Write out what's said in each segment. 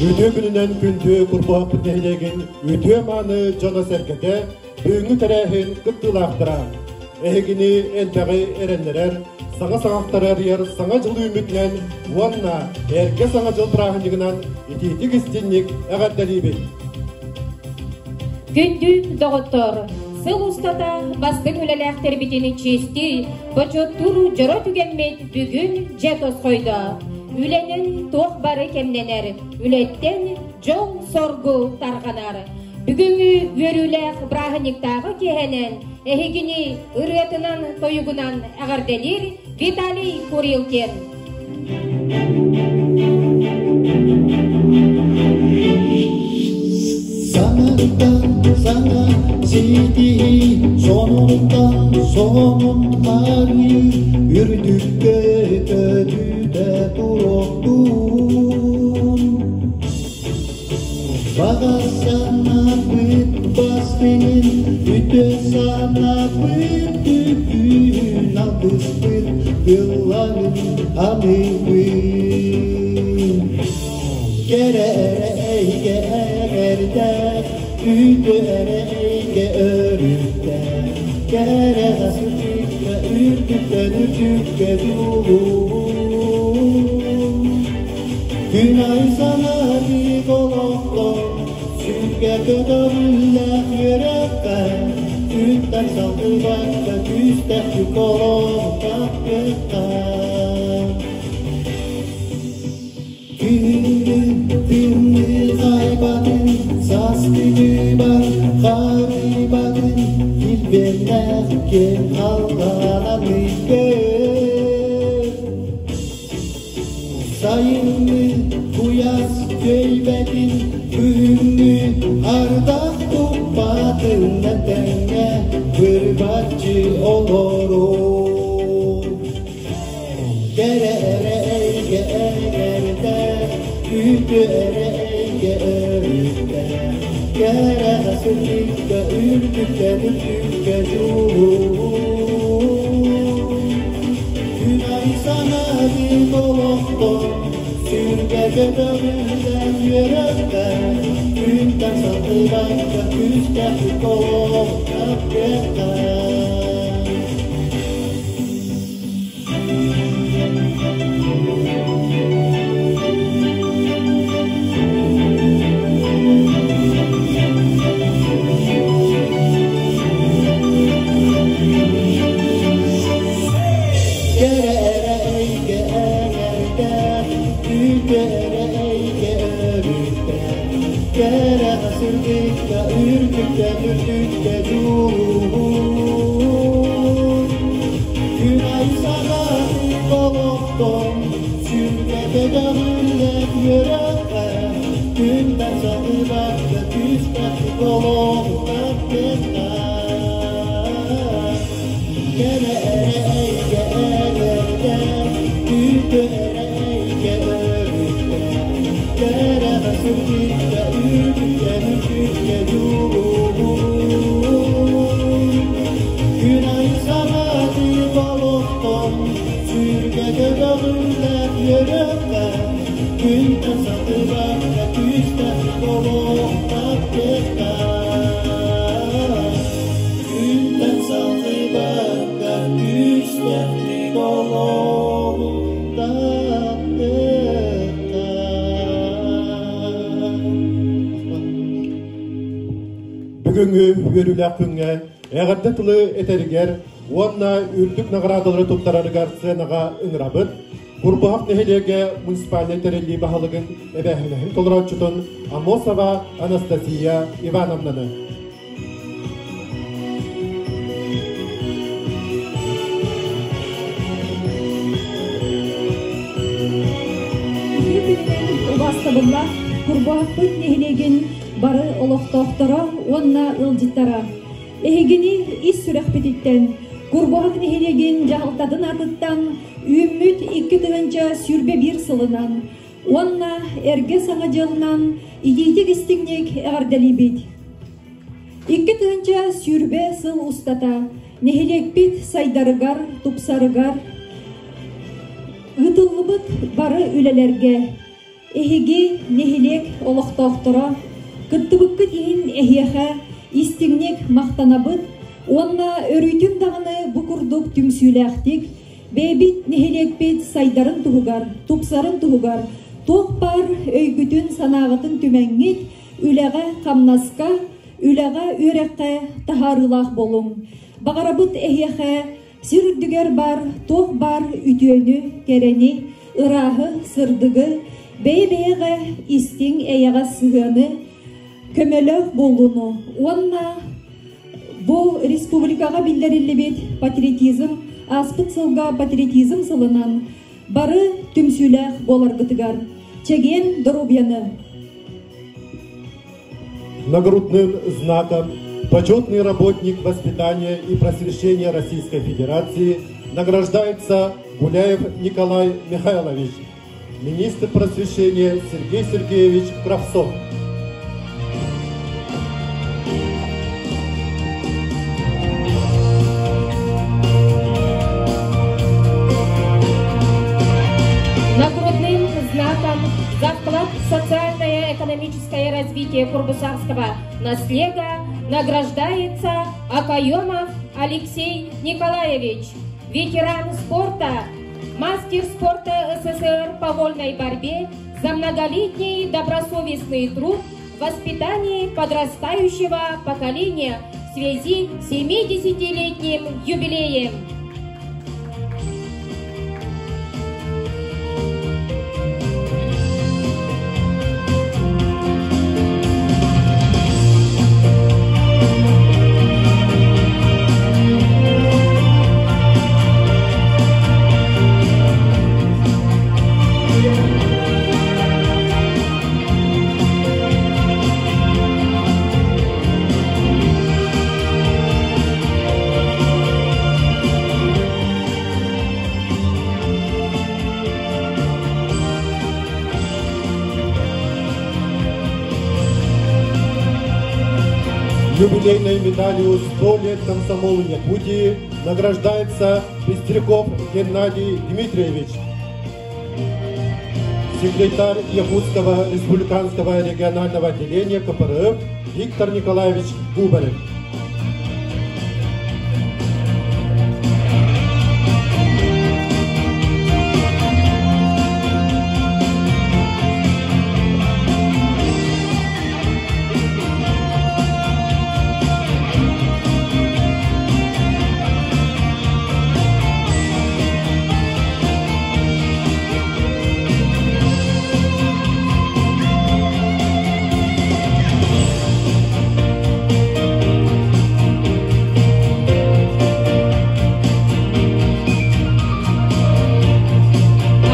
Үтүө күнүнэн күндү Курбуһахпыт нэһилиэгин үтүө-мааны дьоно-сэргэтэ, бүгүҥҥү тэрээһин кыттыылаахтара. Эһигини элбэҕи эрэннэрэр, саҥа саҕахтары арыйар Саҥа дьыл үүммүтүнэн уонна эргэ Саҥа дьыл бырааһынньыгынан итиитик истинник эҕэрдэлиибит! Күндү доҕоттор, сыл устата бастыҥ үлэлээхтэрбитин чиэстии, бочуоттуур дьоро түгэммит бүгүн дьэ тосхойдо. Үлэнэн туох бары кэмнэнэр, үлэттэн дьол-соргу тарҕанар. Бүгүҥҥү үөрүүлээх бырааһынньыктааҕы киэһэнэн эһигини ырыатынан-тойугунан эҕэрдэлиир Виталий Курилкин. Саҥаттан саҥа ситиһии, сонунтан сонун арыы, үрдүккэ көтүтэ туруохтун. Баҕа санаабыт бастыҥын, үтүө санаабыт түкүүн алгыспыт тылларын аныыбын. Кэрэ эрэ эйгэ эҥэрдээх, үтүө эрэ эйгэ өрүттээх, кэрэ сүрдүккэ үрдүктэн үрдүккэ дьулуур. Күн ай санаатык олохтон, сүргэ көтөҕүллээх үөрэххэ, күнтэн салгыбакка күүстээх олох таппыта. Күһүҥҥү тымныы хайбатын, сааскы харыйбатын, килбиэннээх киэҥ халлаанан көр. Сайыҥҥы куйаас күөйбэтин, күһүҥҥү ардах туппатын тэҥҥэ бырбаччы олоруу. Кэрэ эрэ эйгэ эҥэрдэ, үтүө эрэ эйгэ өрүттэ, кэрэ сырдыкка үрдүккэ үрдүккэ дьулуур. Күн ай санаатын олохтон, сүргэ көтөҕүллэн үөрэххэ, күнтэн сатыбакка күүстээх олох таптыахха. Кэрэ эрэ эйгэ эҥэрдээх, күүтэ эрэ эйгэ өрүттээх, кэрэ сырдыкка үрдүктэн үрдүккэ дьулуһуу. Күн ай санаатын олохтон, сүргэ көтөҕүллэн үөрэххэ, күнтэн сатыбакка күүстээх олоҕу таптыахха. Кэрэ эрэ эйгэ эҥэрдээх, күүтэ эрэ эйгэ өрүттээх, кэрэҕэ сырдыкка үрдүккэ үрдүккэ дьулуһуу. Күн ай санаатын олохтон, сүргэ көтөҕүллэн үөрөххэ, күнтэн сатыбакка күүстээх олох таптыахха. Күнтэн салгыбакка күүстээхтик олоҕу таптыахха. Бүгүҥҥү үөрүүлээх күҥҥэ эҕэрдэ тылы этэригэр уонна үрдүк наҕараадалары туттарарыгар сценаҕа ыҥырабыт. Курбуһах нэһилиэгэ муниципальнай тэриллии баһылыгын эбээһинэһин толорооччутун Амосова Анастасия Ивановнаны. Үтүө күнүнэн убаастабыллаах Курбуһахпыт нэһилиэгин бары олохтоохторо уонна ыалдьыттара! Эһигини ис сүрэхпититтэн Курбуһах нэһилиэгин дьаһалтатын аатыттан үүммүт 2021 сылынан уонна эргэ Саҥа дьылынан итиитик-истиҥник эҕэрдэлиибит! 2020 сыл устата Нэһилиэкпит сайдарыгар, тупсарыгар ыытыллыбыт бары үлэлэргэ эһиги нэһилиэк олохтоохторо кыттыбыккыт иһин эһиэхэ истиҥник махтанабыт уонна өрүүтүн даҕаны бу курдук түмсүүлээхтик бэйэбит нэһилиэкпит сайдарын туһугар, тупсарын туһугар туох баар өйгүтүн-санааҕытын түмэҥҥит үлэҕэ-хамнаска, үлэҕэ-үөрэххэ таһаарыылаах буолуҥ. Баҕарабыт эһиэхэ сир үрдүгэр баар туох баар үтүөнү, кэрэни, ырааһы, сырдыгы, бэйэ-бэйэҕэ истиҥ эйэҕэс сыһыаны, көмөлөөх буолууну уонна бу республикаҕа биллэриллибит патриотизм ааспыт сылга патриотизм сылынан бары түмсүүлээх буоларгытыгар чэгиэн доруобуйаны. Нагрудным знаком почетный работник воспитания и просвещения Российской Федерации награждается Гуляев Николай Михайлович, министр просвещения Сергей Сергеевич Кравцов. Нагрудным знаком за вклад в социальное и экономическое развитие Курбусарского наслега награждается Акаемов Алексей Николаевич, ветеран спорта, мастер спорта СССР по вольной борьбе за многолетний добросовестный труд в воспитании подрастающего поколения в связи с 70-летним юбилеем. Юбилейной медалью «100 лет комсомолу Якутии» награждается Пестряков Геннадий Дмитриевич, секретарь Якутского республиканского регионального отделения КПРФ Виктор Николаевич Губарев.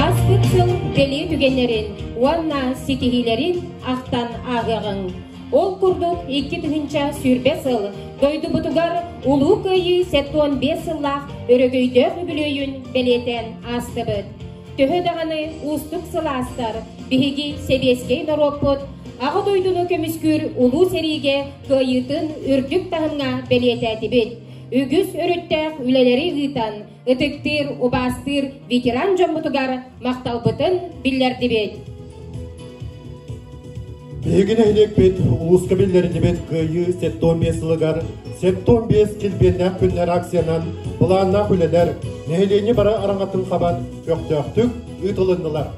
Ааспыт сыл бэлиэ түгэннэрин уонна ситиһиилэрин ахтан ааҕыаҕыҥ. Ол курдук 2020 сыл дойдубутугар Улуу Кыайыы 75 сыллаах өрөгөйдөөх үбүлүөйүн бэлиэтээн аастыбыт. Төһө даҕаны уустук сылаастар биһиги сэбиэскэй норуоппут Аҕа дойдуну көмүскүүр улуу сэриигэ кыайыытын үрдүк таһымҥа бэлиэтээтибит. Үгүс өрүттээх үлэлэри ыытан, ытыктыыр, убаастыыр ветеран дьоммутугар махталбытын биллэрдибит. Биһиги нэһилиэкпит улууска биллэриллибит Кыайыы 75 сылыгар 75 килбиэннээх күннэр акциянан былааннаах үлэлэр нэһилиэнньэ бары араҥатын хабан көхтөөхтүк ыытылыннылар.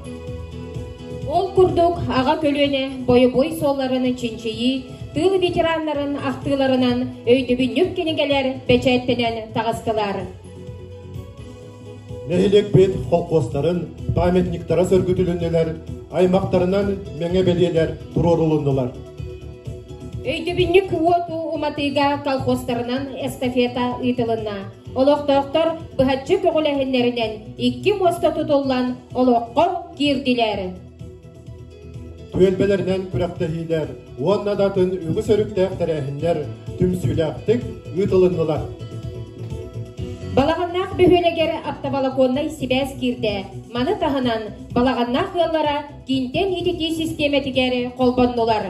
Ол курдук аҕа көлүөнэ бойобуой суолларын чинчийии, тыыл ветераннарын ахтыыларынан өйдөбүнньүк кинигэлэр бэчээттэнэн таҕыстылар. Нэһилиэкпит холкуостарын памятниктара сөргүтүлүннүлэр, аймахтарынан мэҥэ бэлиэлэр туруорулуннулар. Өйдөбүнньүк уоту уматыыга колхозтарынан эстафета ыытылынна. Олохтоохтор быһаччы көҕүлээһиннэринэн икки муоста тутуллан олоххо киирдилэр. Түөлбэлэринэн күрэхтэһиилэр уонна да атын үгүс өрүттээх тэрээһиннэр түмсүүлээхтик ыытылыннылар. Балаҕаннаах бөһүөлэгэр автоволоконнай сибээс киирдэ. Маны таһынан Балаҕаннаах ыаллара киинтэн ититии систиэмэтигэр холбоннулар.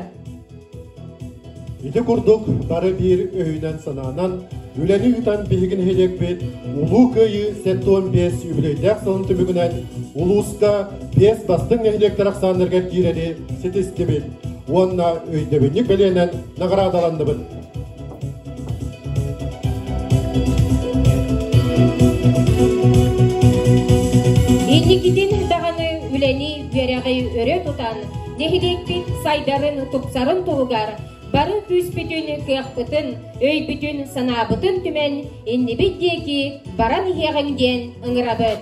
Ити курдук бары биир өйүнэн-санаанан Үлэни ыытан биһиги нэһилиэкпит Улуу Кыайыы 75 үбүлүөйдээх сылын түмүгүнэн улууска биэс бастыҥ нэһилиэктэр ахсааннарыгар киирэри ситистибит уонна өйдөбүнньүк бэлиэнэн наҕараадаланныбыт. Инникитин даҕаны үлэни, үөрэҕи өрө тутан, нэһилиэкпит сайдарын, тупсарын туһугар бары күүспүтүн, кыахпытын, өйбүтүн, санаабытын түмэн иннибит диэки баран иһиэҕиҥ диэн ыҥырабыт.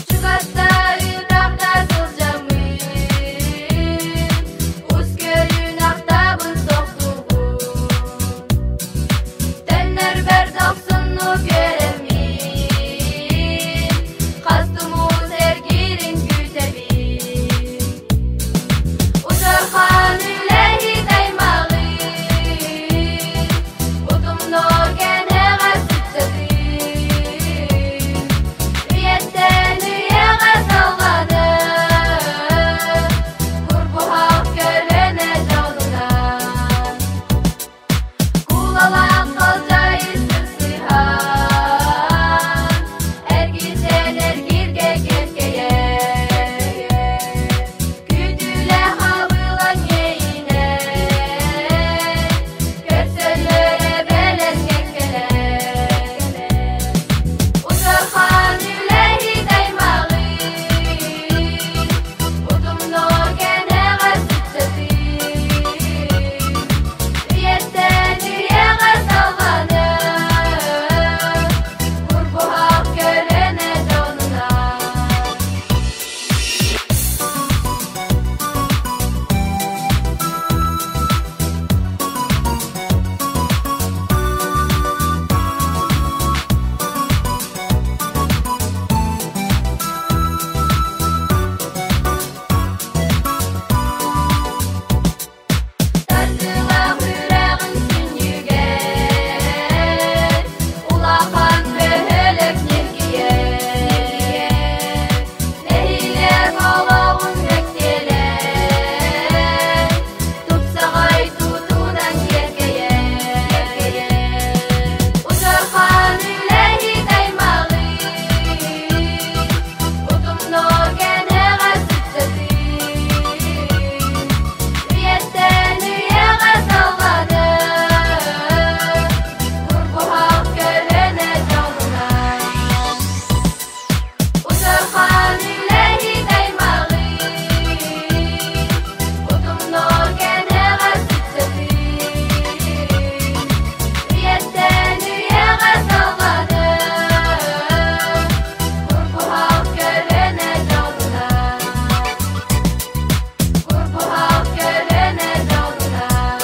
Чугастарыытахта сылдьаммын, ус көрүн ахтабын тохтуубун. Төннөрбөр дохсунну көрөммүн, хас тумус эргиирин күүтэбин. Удьурхан үлэһит аймаҕын, утумнуо кэнэҕэс ыччатын. Үйэттэн үйэҕэ салҕанар, курбуһах көлөнө дьолунан. Куулалаах халдьайы сыпсыһан, эргинтэн эргииргэ кэскэйэр. Күүтүүлээх абылаҥ иэйинэн, көрсөллөр эбэлэр кэккэлэр. Удьурхан үлэһит аймаҕын, утумнуо кэнэҕэс ыччатын. Үйэттэн үйэҕэ салҕанар, курбуһах көлөнө дьонунан. Тардыылаах үрэҕин сүнньүгэр улахан бөһүөлэк ньиргийэр. Нэһилиэк олоҕун мэктиэлэр, тупсаҕай тутуунан киэркэйэр. Удьурхан үлэһит аймаҕын, утумнуо кэнэҕэс ыччатын. Үйэттэн үйэҕэ салҕанар, курбуһах көлөнө дьолунан. Удьурхан үлэһит аймаҕын, утумнуо кэнэҕэс ыччатын. Үйэттэн үйэҕэ салҕанар, курбуһах көлөнө дьолунан. Курбуһах көлөнө дьолунан.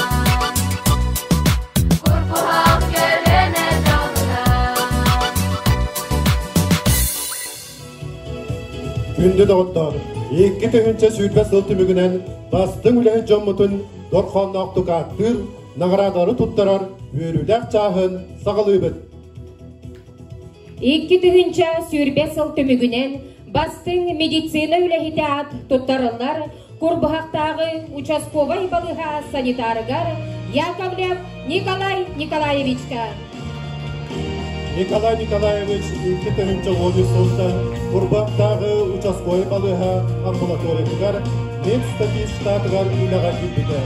Курбуһах көлөнө дьолунан. Күндү доҕоттоор, 2020 сыл түмүгүнэн бастыҥ үлэһит дьоммутун дорҕоонноохтук ааттыыр, наҕараадалары туттарар үөрүүлээх чааһын саҕалыыбыт. 2020 сыл түмүгүнэн бастыҥ медицина үлэһитэ аат туттарыллар Курбуһахтааҕы участковай балыыһа санитарыгар Яковлев Николай Николаевичка. Николай Николаевич 2013 сылтан Курбахтааҕы участковай балыыһа амбулаториятыгар медстатист штатыгар үлэҕэ киирбитэ.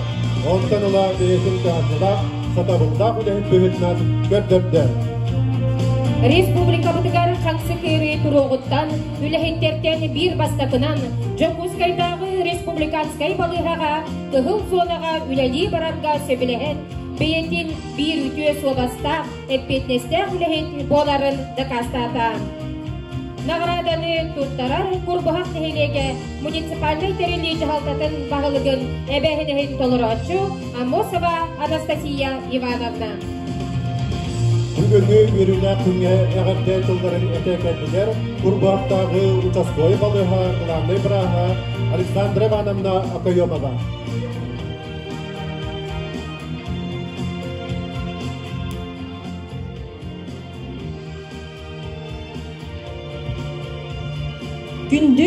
Онтон ыла бэйэтин кыһамньылаах, сатабыллаах үлэһит быһыытынан көрдөрдө. Республикабытыгар хамсык ыарыы туруоҕуттан үлэһиттэртэн биир бастакынан Дьокуускайдааҕы республиканскай балыыһаҕа кыһыл зонаҕа үлэлии барарга сөбүлэһэн, бэйэтин биир үтүө суобастаах, эппиэтинэстээх үлэһит буоларын дакаастаата. Наҕарааданы туттарар Курбуһах нэһилиэгэ муниципальнай тэриллии дьаһалтатын баһылыгын эбээһинэһин толорооччу Аммосова Анастасия Ивановна. Бүгүҥҥү үөрүүлээх күҥҥэ эҕэрдэ тылларын этэ кэллилэр Курбуһахтааҕы участковай балыыһа главнай бырааһа Александра Ивановна Окоемова. Күндү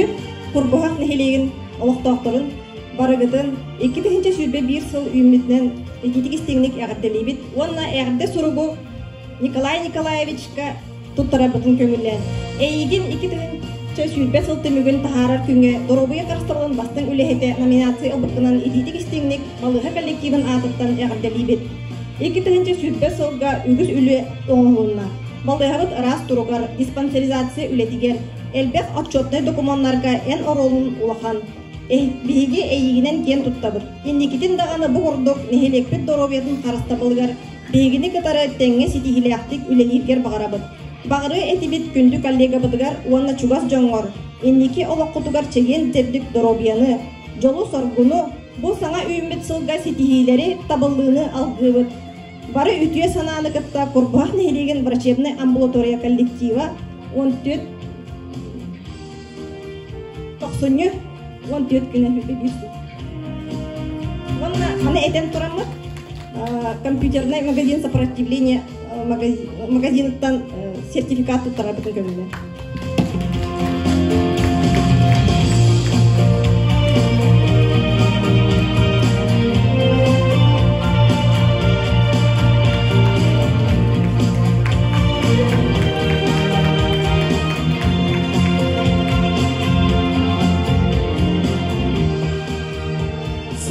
Курбуһах нэһилиэгин олохтоохторун барыгытын 2021 сыл үүммүтүнэн итиитик истиҥник эҕэрдэлиибит уонна эҕэрдэ суругу Николай Николаевичка туттарарбытын көҥүллээн. Эйигин 2020 сыл түмүгүн таһаарар күҥҥэ доруобуйа харыстабылын бастыҥ үлэһитэ номинация ылбыккынан итиитик истиҥник балыыһа коллективын аатыттан эҕэрдэлиибит. 2020 сылга үгүс үлэ оҥоһулунна. Балыыһабыт ыраас туругар, диспансеризация үлэтигэр, элбэх отчетнай докумуоннарга эн оруолун улахан. Биһиги эйигинэн киэн туттабыт. Инникитин даҕаны бу курдук нэһилиэкпит доруобуйатын харыстабылыгар биһигини кытары тэҥҥэ ситиһиилээхтик үлэлииргэр баҕарабыт. Баҕарыы этибит күндү коллегабытыгар уонна чугас дьоҥҥор инники олоххутугар чэгиэн-чэбдик доруобуйаны, дьолу-соргуну, бу саҥа үүммүт сылга ситиһиилэри, табыллыыны алгыыбыт. Бары үтүө санааны кытта Курбуһах нэһилиэгин врачебнай амбулатория коллектива 14 тохсунньу 14 күнэ биир сыл. Уонна маны этэн тураммыт компьютерный магазин сопротивления магазиныттан сертификат туттарарбытын көҥүлэ.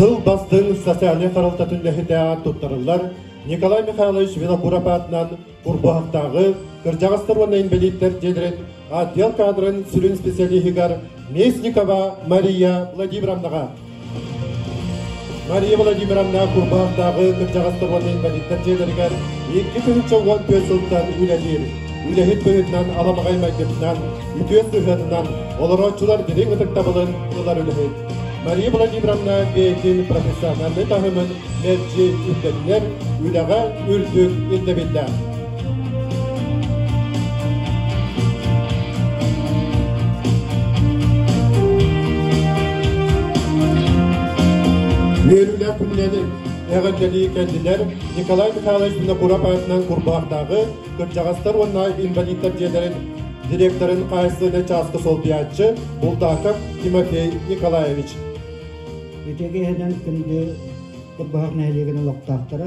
Сыл бастыҥ социальнай харалтатын үлэһитэ туттарыллар Николай Михайлович Винокуров аатынан Курбуһахтааҕы кырдьаҕастар уонна инбэлииттэр дьиэлэрин отдел кадрын сүрүн специалиһыгар Местникова Мария Владимировнаҕа. Мария Владимировна Курбуһахтааҕы кырдьаҕастар уонна инбэлииттэр дьиэлэригэр 2014 сылтан үлэлиир. Үлэһит быһыытынан аламаҕай майгытынан, үтүө сыһыанынан олорооччулар дириҥ ытыктабылын ылар үлэһит. Мария Владимировна бэйэтин профессиональнай таһымын мэлдьи үрдэтинэр, үлэҕэ үрдүк ирдэбиллээх. Үөрүүлээх күнүнэн эҕэрдэлии кэллилэр Николай Михайлович Винокуров аатынан Курбаахтааҕы кырдьаҕастар уонна инвалидтар дьиэлэрин директорын хаһаайыстыбаннай чааска солбуйааччы Булдаков Тимофей Николаевич. Үтүө киэһэнэн күндү Курбаһах нэһилиэгин олохтоохторо.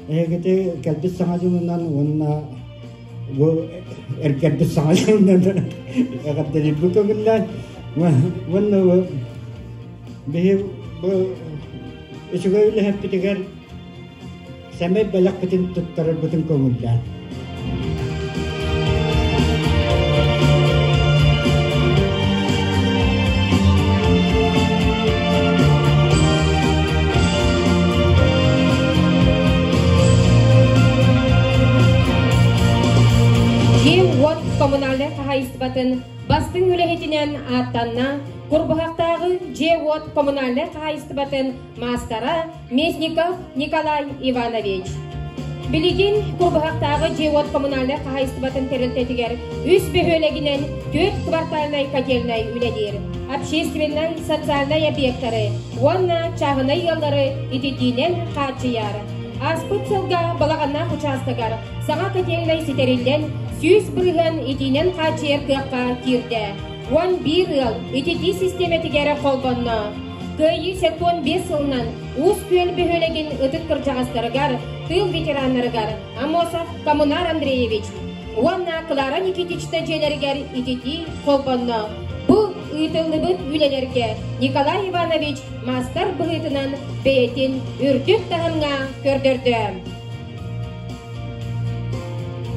Эһигити кэлбит саҥа дьылынан уонна бу эргэрбит саҥа дьылынан эҕэрдэлиирбит көҥүллээн уонна биһи бу үчүгэй үлэһиппитигэр сэмэй бэлэхпитин туттарарбытын көҥүллээн. Дьиэ-уот коммунальнай хаһаайыстыбатын бастыҥ үлэһитинэн ааттанна Курбуһахтааҕы дьиэ-уот коммунальнай хаһаайыстыбатын маастара Местников Николай Иванович. Билигин Курбуһахтааҕы дьиэ-уот коммунальнай хаһаайыстыбатын тэрилтэтигэр үс бөһүөлэгинэн түөрт квартальнай котельнай үлэлиир. Общественнай, социальнай объектары уонна чааһынай ыаллары ититиинэн хааччыйар. Ааспыт сылга Балаҕаннаах учаастагар саҥа котельнай ситэриллэн 100% итиинэн хааччыйар кыахха киирдэ. 11 ыал ититии систиэмэтигэр холбонно. Кыайыы 75 сылынан Уус Күөл бөһүөлэгин ытык кырдьаҕастарыгар, тыыл ветераннарыгар Аммосов Коммунар Андреевич уонна Клара Никитична дьиэлэригэр ититии холбонно. Бу ыытыллыбыт үлэлэргэ Николай Иванович маастар быһыытынан бэйэтин үрдүк таһымҥа көрдөрдө.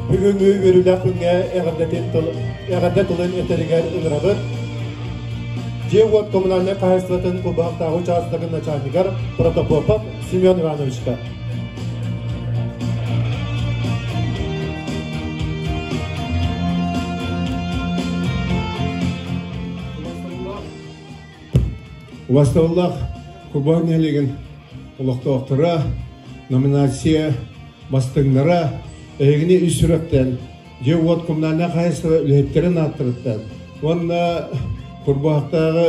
Бүгүҥҥү үөрүүлээх күҥҥэ эҕэрдэ тылын этэригэр ыҥырабыт. Дьиэ-уот коммунальнай хаһаайыстыбатын Курбаһахтааҕы учаастагын начальнигар Протопопов Семен Ивановичка. Убастабыллаах Курбаһах нэһилиэгин олохтоохторо, номинация бастыҥнара, эһигини үс сүрэхтэн дьиэ-уот коммунальнай хаһаайыстыба үлэһиттэрин ааттарыттан уонна Курбаһахтааҕы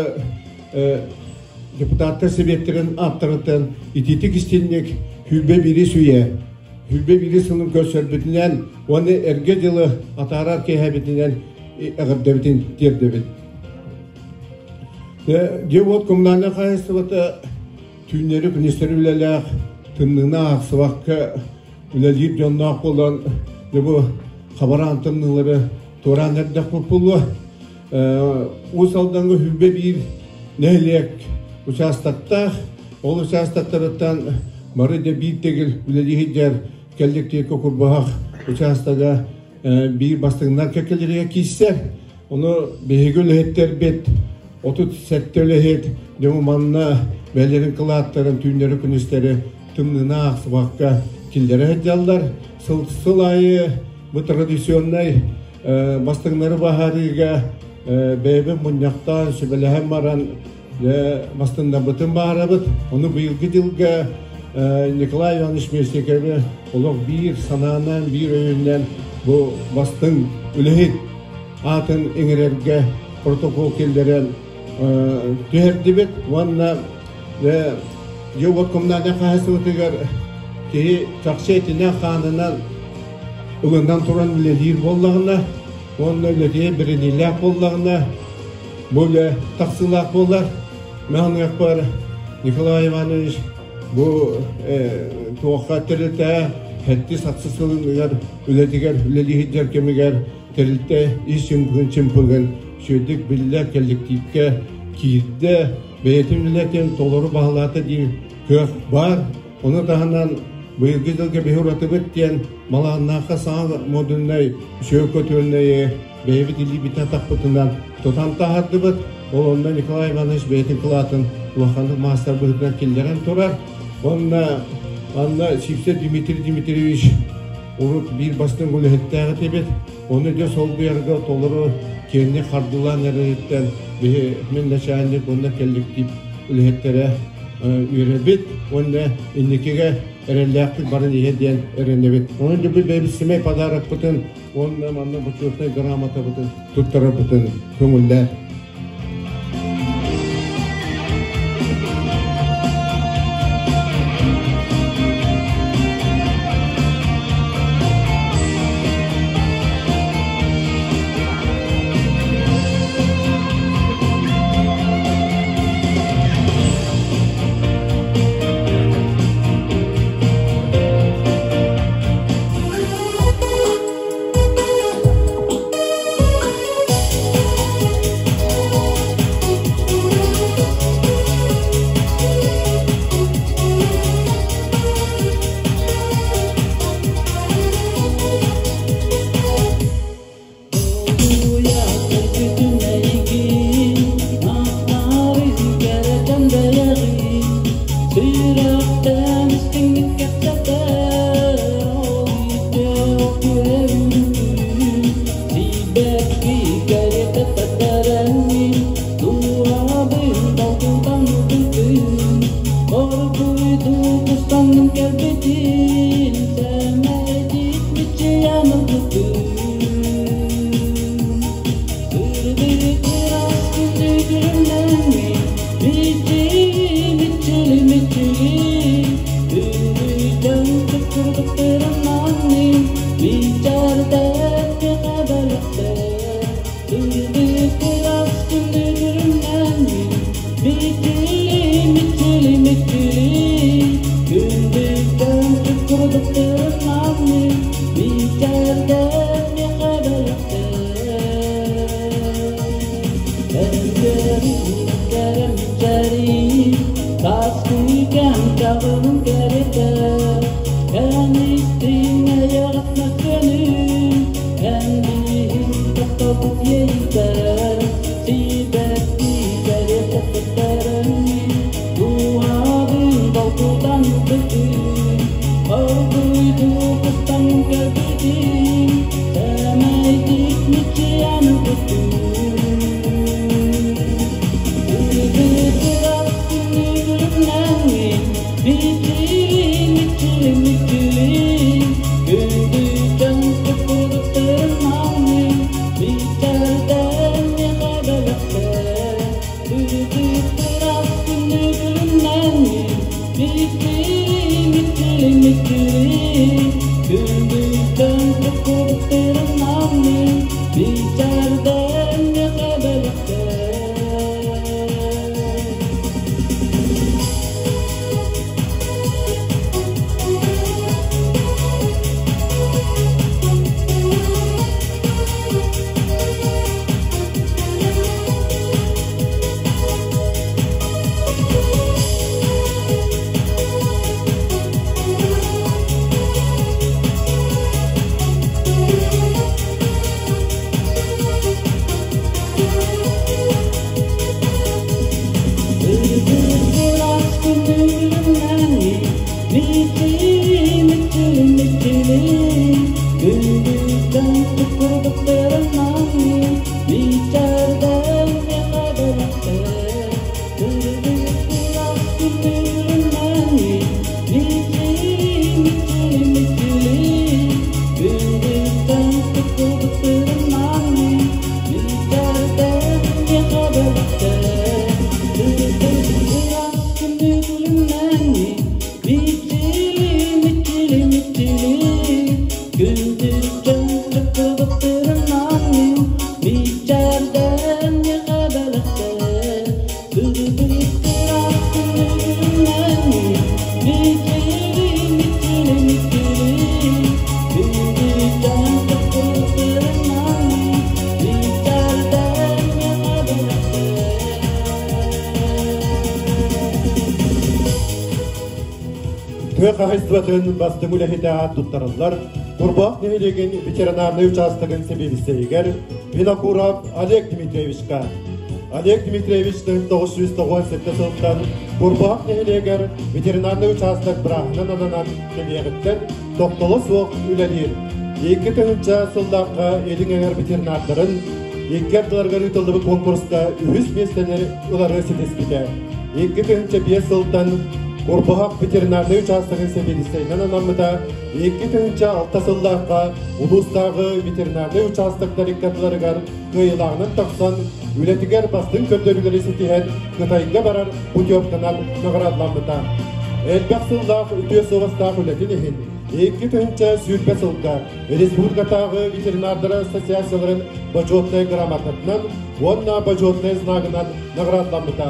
депутаттар сэбиэттэрин ааттарыттан итиитик истинник сүүрбэ биирис үйэ сүүрбэ биирис сылын көрсөрбүтүнэн уонна эргэ дьылы атаарар киэһэбитинэн эҕэрдэбитин тиэрдэбит. Дьиэ-уот коммунальнай хаһаайыстыбата түүннэри күнүстэри үлэлээх, тымныыны аахсыбакка үлэлиир дьонноох буолан, дьэ бу хабараан тымныылары туораан эрдэхпит буолуо. Уус Алдаҥҥа 21 нэһилиэк учаастактаах. Ол учаастактарыттан бары да биир тэгил үлэлии сылдьар кэлликтиэккэ Курбаһах учаастага биир бастыҥнар кэккэлэригэр киирсэр. Ону биһиги үлэһиттэрбит 37 үлэһит дьону манна бэйэлэрин кылааттарын түүннэри-күнүстэри тымныыны аахсыбакка киллэрэ сылдьаллар. Сыл аайы бу традиционнай бастыҥнары баһаарыыга бэйэбит мунньахтаан, сүбэлэһэн баран бастыҥнарбытын баһарабыт. Ону быйылгы дьылга Николай Иванович Местниковы олох биир санаанан, биир өйүнэн бу бастыҥ үлэһит аатын иҥэрэргэ протокол киллэрэн түһэрдибит уонна дьиэ-уот коммунальнай хаһаайыстыбатыгар киһи чахчы этинэн-хаанынан ылынан туран үлэлиир буоллаҕына уонна үлэтигэр бэриниилээх буоллаҕына бу үлэ тахсыылаах буолар. Мин Николай Иванович бу туохха тэрилтэ сэттис ахсыс сылыгар үлэтигэр үлэлии сылдьар кэмигэр тэрилтэ ис чымпыгын сүөрдүк биллэр коллективкэ киирдэ, бэйэтин үлэтин толору баһылаата диир кыах баар. Ону таһынан быйылгы дьылга биһи уратыбыт диэн Малааннаахха саҥа модульнай сүө көтүөннэйи бэйэбит илиибитин атахпытынан тутан таһаардыбыт. Ол онно Николай Иванович бэйэтин кылаатын улаханнык маастар быһыытынан киллэрэн турар. Уонна манна Сивцев Дмитрий Дмитриевич урут биир бастыҥ үлэһиттээх этибит. Ону дьэ солбуйарга толору киэҥник хардыылаан эрэриттэн биһи мин начальник уонна коллектив үлэһиттэрэ үөрэбит уонна инникигэ эрэллээхтик баран иһэ диэн эрэнэбит. Онон дьэ бэйэбит сэмэй подарокпытын уонна манна бочуотунай грамотабытын туттарарбытын көҥүллээн. Bitti, Тыа хаһайыстыбатын бастыҥ үлэһитэ аат туттарыллар Курбаах нэһилиэгин ветеринарнай учаастагын сэбиэдиссэйигэр Винокуров Олег Дмитриевичка. Олег Дмитриевич 997 сылтан Курбаах нэһилиэгэр ветеринарнай учаастак бырааһынан ананан кэлиэҕиттэн тохтоло суох үлэлиир. 2000 сыллаахха Илиҥ эҥэр ветеринардарын икки ардыларыгар ыытыллыбыт конкурска үһүс миэстэни ылары ситиспитэ. 2005 сылтан Курбаһах ветеринарнай учаастагын сэбиэдиссэйинэн анаммыта. 2006 сыллаахха улуустааҕы ветеринарнай учаастактар икки ардыларыгар кыайыылааҕынан тахсан, үлэтигэр бастыҥ көрдөрүүлэри ситиһэн, Кытайга барар путевканан наҕараадаламмыта. Элбэх сыллаах үтүө суобастаах үлэтин иһин 2020 сылга республикатааҕы ветеринардара ассоциацияларын бочуотунай грамотатынан уонна бочуотунай знагынан наҕараадаламмыта.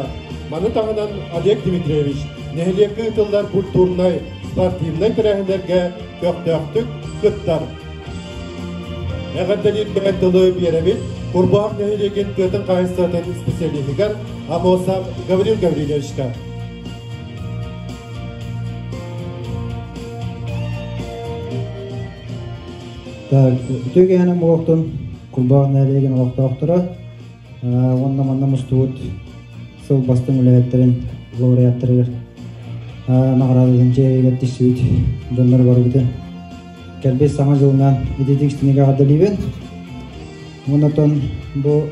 Маны таһынан Олег Дмитриевич нэһилиэккэ ыытыллар культурнай, спортивнай тэрээһиннэргэ көхтөөхтүк кыттар. Эҕэрдэлиир тылы биэрэбит Курбаах нэһилиэгин тыатын хаһайыстыбатын специалиһыгар Амосов Гаврил Гаврильевичка. Так, үтүө киһинэн буолуохтун Курбаах нэһилиэгин олохтоохторо уонна манна мустубут сыл бастыҥ үлэһиттэрин лауреаттарыгар наҕараадатын дьиэгэр тиссибит дьоннор барыбытын кэлбит саҥа дьылынан ититик истинигэ эҕэрдэлиибин. Оннотон бу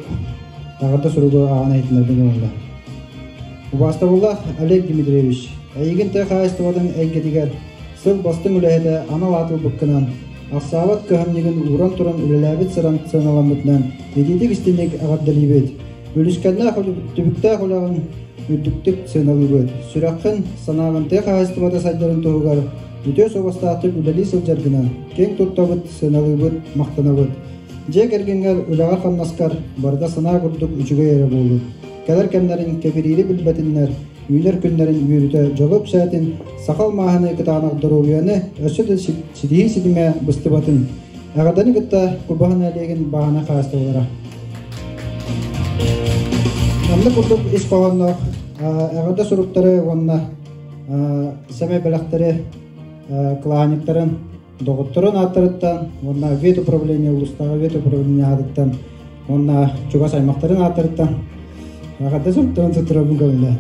эҕэрдэ суругу ааҕан иһитиннэрбин ылла. Убаастабыллаах Олег Дмитриевич, эйигин тыа хаһаайыстыбатын эйгэтигэр сыл бастыҥ үлэһитэ анал аат ылбыккынан, ахсаабат кыһамньыгын ууран туран үлэлээбит сыран сыаналаммытынан итиитик истиҥник эҕэрдэлиибит. Үлүскэннээх түбүктээх үлэҕин үрдүктүк сыаналыыбыт. Сүрэххин, санааҕын тыа хаһаайыстыбата сайдарын туһугар үтүө суобастаахтык үлэлии сылдьаргынан киэҥ туттабыт, сыаналыыбыт, махтанабыт. Дьиэ кэргэҥҥэр, үлэҕэр-хамнаскар барыта санаа курдук үчүгэй эрэ буолун. Кэлэр кэмнэрин кэбириири билбэтиннэр, үүнэр күннэрин үөрүүтэ дьолу үксээтин, саха алмааһыны кытаанах доруобуйаны өссө да ситиһии ситимэ быстыбатын. Эҕэрдэни кытта Курбаһа нэһилиэгин баһана хаастыбалара. Маннык курдук ис хоһоонноох эҕэрдэ суруктары уонна сэмэй бэлэхтэри кылаанньыктарын доҕотторун ааттарыттан уонна ветуправление улуустааҕы ветуправление аатыттан уонна чугас аймахтарын ааттарыттан эҕэрдэ суруктарын туттарабын көҥүллээн.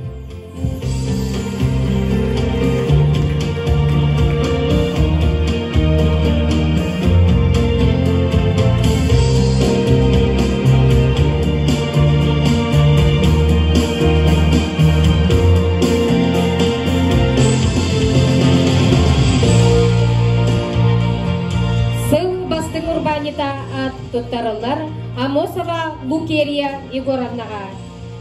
Сыл бастыҥ урбаанньыта аат туттарыллар Амосова Лукерия Егоровнаҕа.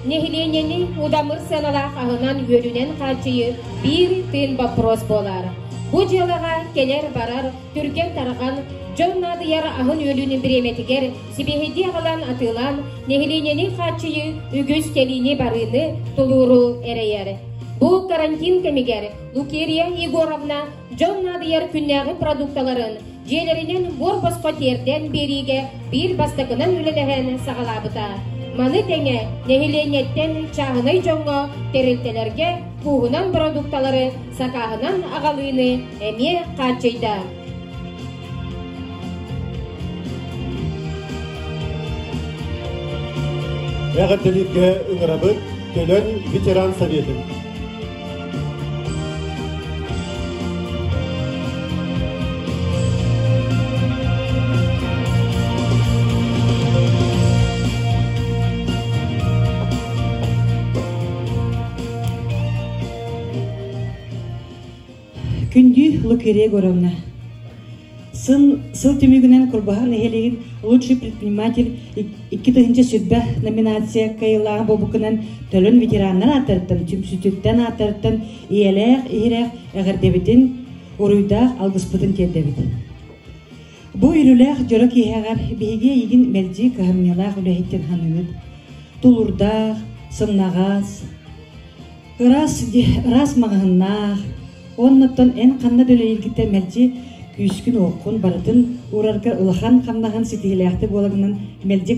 Нэһилиэнньэни удамыр сыаналаах аһынан-үөлүнэн хааччыйыы биир тыын боппуруос буолар. Бу дьыалаҕа кэлэр-барар, түргэн-тарҕан, дьон наадыйар аһын-үөлүн бириэмэтигэр сибиэһэйдии аҕалан атыылаан, нэһилиэнньэни хааччыйыы үгүс кэлиини-барыыны, тулууру эрэйэр. Бу карантин кэмигэр Лукерия Егоровна дьон наадыйар күннээҕи продукталарын дьиэлэринэн буор-босхо тиэрдэн биэриигэ биир бастакынан үлэлэһэн саҕалаабыта. Маны тэҥэ нэһилиэнньэттэн чааһынай дьоҥҥо, тэрилтэлэргэ кууһунан продукталары сакааһынан аҕалыыны эмиэ хааччыйда. Эҕэрдэлииргэ ыҥырабыт Төлөн ветеран советын. Күндү Лукерия Егоровна, сын, сыл түмүгүнэн Курбаһар нэһилиэгин лучший предприниматель 2020 номинация кыайыылааҕа буолбуккунан төлөн ветераннар ааттарыттан, түмсүүтүттэн ааттарыттан ийэлээх, иһирэх эҕэрдэбитин, уруйдаах алгыспытын тиэрдэбит. Бу үөрүүлээх дьоро киэһэҕэр биһиги эйигин мэлдьи кыһамньылаах үлэһиттэн ханыыбыт. Тулуурдаах, сымнаҕас, Ыраас, ыраас маҕаһыннаах, уоннаттан эн ханна да үлэлииргиттэн мэлдьи күүскүн-уоххун барытын уурарга улахан хамнаһын ситиһиилээхтик буоларынан мэлдьи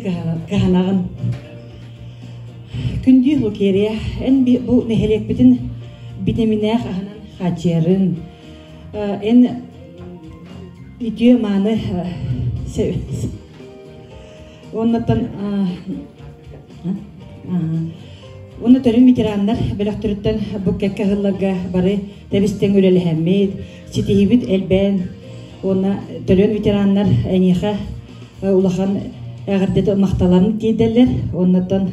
кыһанаҕын. Күндү Лукерия, эн бу нэһилиэкпитин битэминээх аһынан хааччыйарын, Эн үтүө мааны Оннуттан Уонна төрүн ветераннар бөлөхтөрүттэн бу кэккэ сылларга бары тэбистэн үлэлэһэммит, ситиһибит элбээн уонна төлөн ветераннар эйиэхэ улахан эҕэрдэтэ махталарын тиийдэллэр. Оннуттан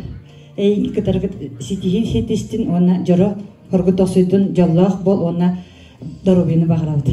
эйиги кытары ситиһии ситистин уонна дьоро хоргутохсуйдун дьоллоох бол уонна доруобуйаны баҕарабыт.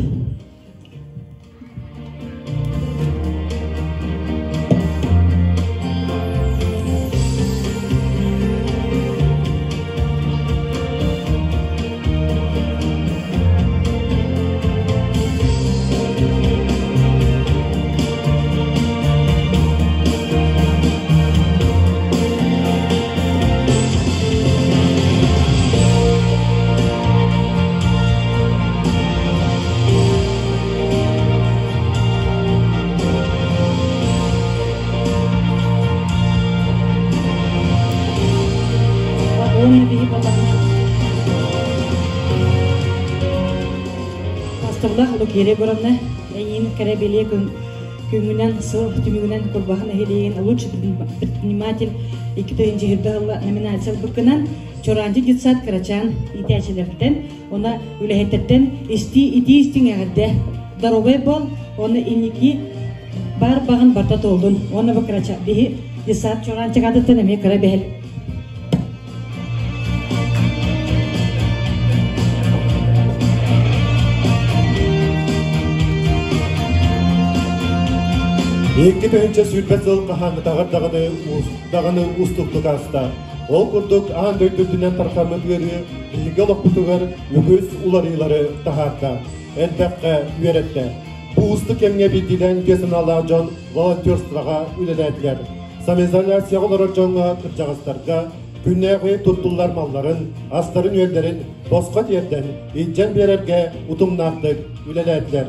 Уонна биһи буоллаҕына Астыбылах Лукерия Егоровна эйиин кэрэ бэлиэ күн күҥүнэн сыл түмүгүнэн Курбаһын нэһилиэгин лучший предприниматель 2020 сылла номинация ылбыккынан Чораанчы детсад кырачаан иитээччилэртэн уонна үлэһиттэртэн истии итии истиҥ эҕэрдэ доруобай бол уонна инники баар баҕын барта туолдун уонна бу кырача биһи детсад Чораанчык аатыттан эмиэ кыра бэһэл. 2 тыһыынча 20 сыл хаһааҥҥытааҕар даҕаны даҕаны уустуктук ааста. Ол курдук аан дойду үрдүнэн тарҕаммыт ыарыы биһиги олохпутугар үгүс уларыылары таһаарда, элбэххэ үөрэттэ. Бу уустук кэмҥэ биирдиилээн үтүө санаалаах дьон волонтерствоҕа үлэлээтилэр. Самоизоляцияҕа олорор дьоҥҥо, кырдьаҕастарга күннээҕи туттуллар малларын, астарын-үөллэрин босхо тиэрдэн, илдьэн биэрэргэ утумнаахтык үлэлээтилэр.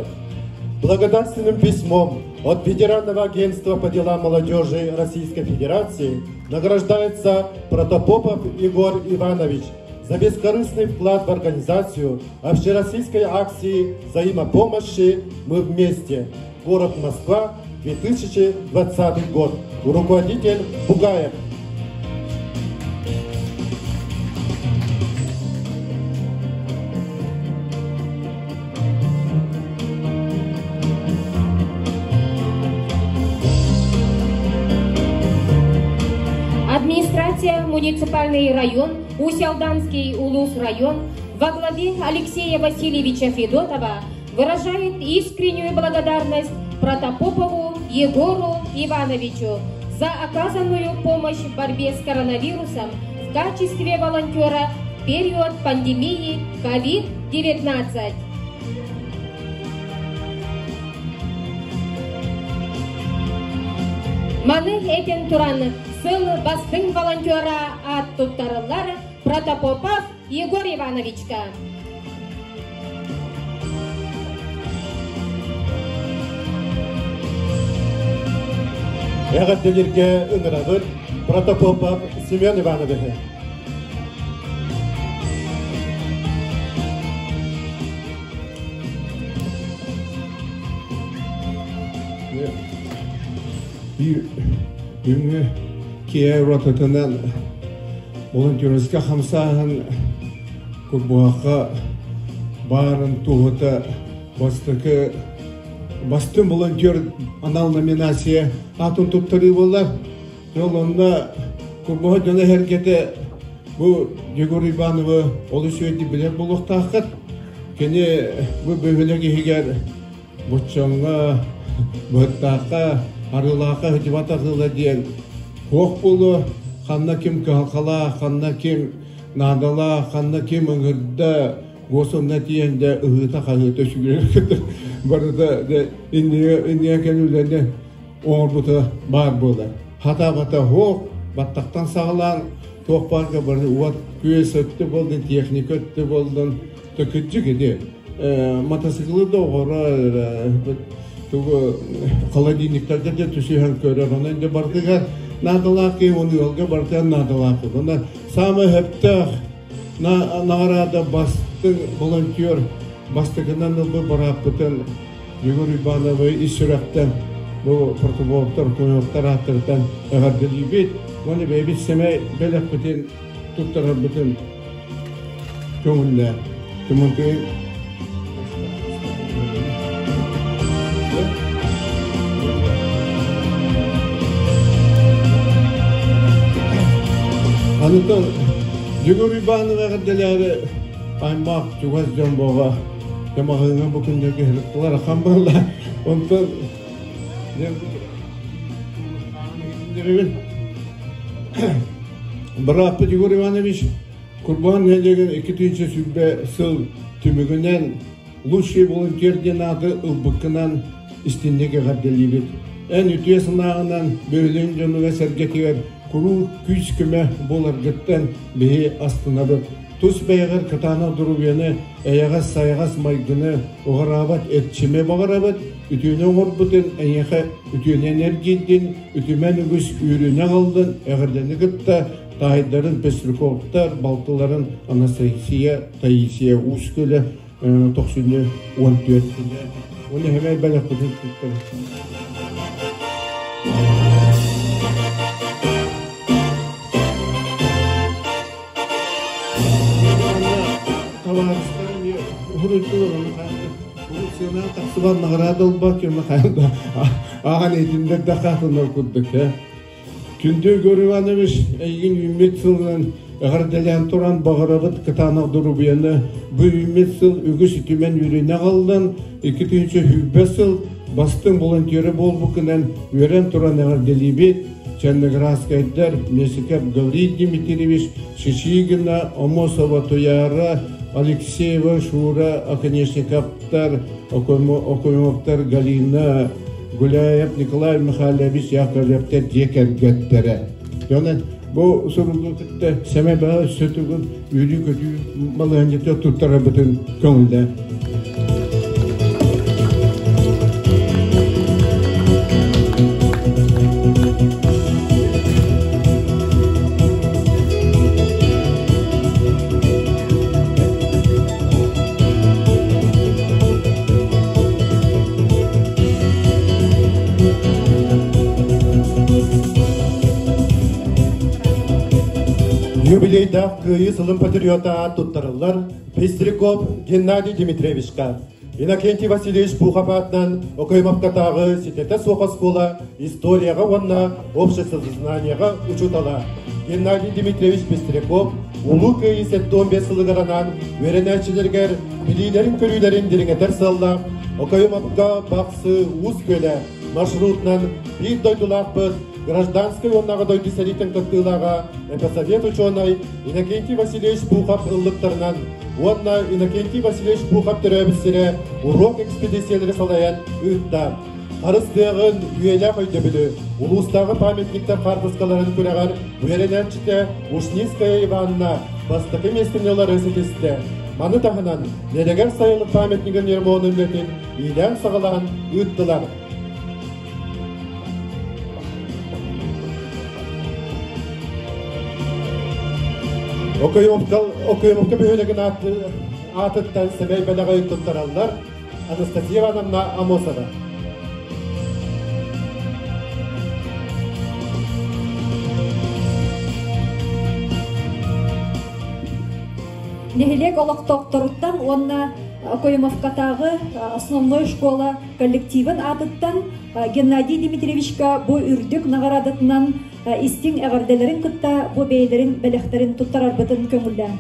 Благодарственным письмом от Федерального агентства по делам молодежи Российской Федерации награждается Протопопов Егор Иванович за бескорыстный вклад в организацию общероссийской акции взаимопомощи «Мы вместе». Город Москва, 2020 год. Руководитель Бугаев. Администрация муниципальный район, Усть-Алданский Улус район во главе Алексея Васильевича Федотова выражает искреннюю благодарность Протопопову Егору Ивановичу за оказанную помощь в борьбе с коронавирусом в качестве волонтера в период пандемии COVID-19. Маны этэн туран сыл бастыҥ волонтера аат туттарыллар Протопопов Егор Ивановичка. Эҕэрдэлииргэ ыҥырабыт Протопопов Семен Ивановиһы. Биир күҥҥэ киэ ротатынан волонтерска хамсааһын Курбуһахха баарын туһута бастакы бастыҥ волонтер анал номинация аатын туттарыы буолла. Ол онно Курбуһах дьоно эргэтэ бу Егор Ивановы олус үөрдү билэр буолуохтааххыт. Кини бу бөһүөлэк иһигэр Боччоҥҥо, Быһыттаахха, Арыылаахха сытыбат арыыла диэн туох буолуо, ханна ким кыһалҕалаах, ханна ким наадалаах, ханна ким ыҥырда, госонна тиийэн дэ ыһыыта-хаһыыта үчүгэй барыта дэ иннигэ иннигэ кэлүүлэни оҥорбута баар буолар. Хатаабата суох, баттахтан саҕалаан туох баарга бары уот күөс өттө буоллун, техника өттө буоллун, кырдьык ити мотоциклы да оҕоро тугу холодильниктарга да түсүһэн көрөр онон дьэ бардыгар наадалаах киһи оны ыалга бартыгар наадалаах онон самый сөптөөх наҕараада бастыҥ волонтер. Бастакынан ылбыт бырааппытын Егор Ивановы ис сүрэхтэн бу протоколтар, куйуктар ааттарыттан эҕэрдэлиибит. Уонна бэйэбит сэмэй бэлэхпитин туттарарбытын көҥүллээн. Тимофей Анытан Егор Иванов эҕэрдэлээри аймах чугас дьон буола маҕаһыыҥҥа бу күннэргэ ыһыктылар ахан буолла. Онтон Бырааппыт Егор Иванович Курбан нэһилиэгин 2020 сыл түмүгүнэн лучший волонтер диэн ааты ылбыккынан истинник эҕэрдэлиибит. Эн үтүө санааҕынан бөһүлүн дьонугар-сэргэтигэр куруук күүс-көмө буоларгыттан биһи астынабыт. Тус бэйэҕэр кытаанах доруобуйаны, эйэҕэс-сайаҕас майгыны уҕараабат эрчими баҕарабыт, үтүөнү оҥорбутун эйиэхэ үтүөнэн эргийдин, үтүмэн үгүс үөрүүнү аҕаллын, эҕэрдэни кытта таайдарын Пестряковтар, балтыларын Анастасия, Таисия Уус Көлө тохсунньу 14 күнэ. Уонна хэмэй бэлэхпитин туттар. Тахсыбан награда ылбат, ааҕан этиндер да хаатынар курдук. Күндү Егор Иванович, эйигин үүммүт сылынан эҕэрдэлээн туран баҕарабыт кытаанах доруобуйаны. Бу үүммүт сыл үгүс үтүмэн үөрүүнү аҕаллын, 2020 сыл бастыҥ волонтеры буолбуккунан үөрэн туран эҕэрдэлиибит. Черноградскайдар Месиков Гаврил Дмитриевич, Шишигина, Омосова Туяра, Алексеева Шура, Оконешниковтар, Окоемовтар Галина, Гуляев Николай Михайлович Яковлевтар дьиэ кэргэттэрэ. Дьонун бу суругу кытта сэмэй баҕа өссө төгүл үөрүү-көтүү балаһыанньата туттарарбытын көҥүллээн. Юбилейдаах Кыайыы сылын патриота туттарыллар Пестряков Геннадий Дмитриевичка, Иннокентий Васильевич Пухов аатынан Окоемовкатааҕы ситэтэ суох оскуола историяҕа уонна обществознаниеҕа учуутала Геннадий Дмитриевич Пестряков Улуу Кыайыы 75 сылыгар анаан үөрэнээччилэригэр билиилэрин-көрүүлэрин дириҥэтэр сыаллаах Окоемовка Бахсы Уус Күөлэ маршрутунан биир дойдулаахпыт гражданскай уонна Аҕа дойду сэриитин кыттыылааҕа эпосовед учуонай Иннокентий Васильевич Пухов ыллыктарынан уонна Иннокентий Васильевич Пухов төрөөбүт сирэ уруок экспедициялары салайан ыытта. Харыс тыаҕын үйэлээх өйдөбүлү улуустааҕы памятниктар хаартыскаларын күрэҕэр үөрэнээччитэ Ушницкая Иванна бастакы миэстэни ылары ситистэ. Маны таһынан Нэлэгэр сайылык памятнигын ремонун үлэтин иилээн-саҕалаан ыыттылар. Окоемовка бөһүөлэгин аатыттан сэмэй бэлэҕи туттараллар Анастасия Ивановна Амосова. Нэһилиэк олохтоохторуттан уонна Окоемовкатааҕы основной школа коллективын аатыттан Геннадий Дмитриевичка бу үрдүк наҕараадатынан истиҥ эҕэрдэлэрин кытта бу бэйэлэрин бэлэхтэрин туттарарбытын көҥүллээн.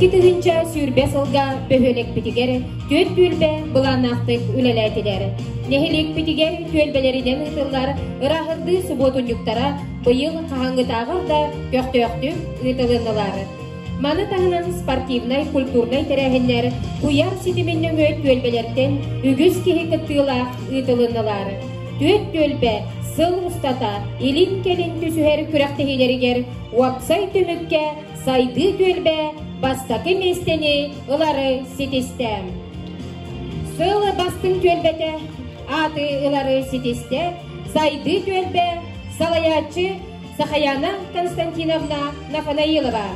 2020 сылга бөһүөлэкпитигэр түөрт түөлбэ былааннаахтык үлэлээтилэр. Нэһилиэкпитигэр түөлбэлэринэн ыытыллар ырааһырдыы субуотунньуктара быйыл хаһааҥҥытааҕар да көхтөөхтүк ыытылыннылар. Маны таһынан спортивнай, культурнай тэрээһиннэр куйаар ситимин нөҥүө түөлбэлэртэн үгүс киһи кыттыылаах ыытылыннылар. Түөрт түөлбэ сыл устата илин-кэлин түсүһэр күрэхтэһиилэригэр уопсай түмүккэ сайдыы түөлбэ бастакы миэстэни ылары ситистэ. Сыл бастыҥ түөлбэтэ ааты ылары ситистэ сайдыы түөлбэ салайааччы Сахаяна Константиновна Нафанаилова.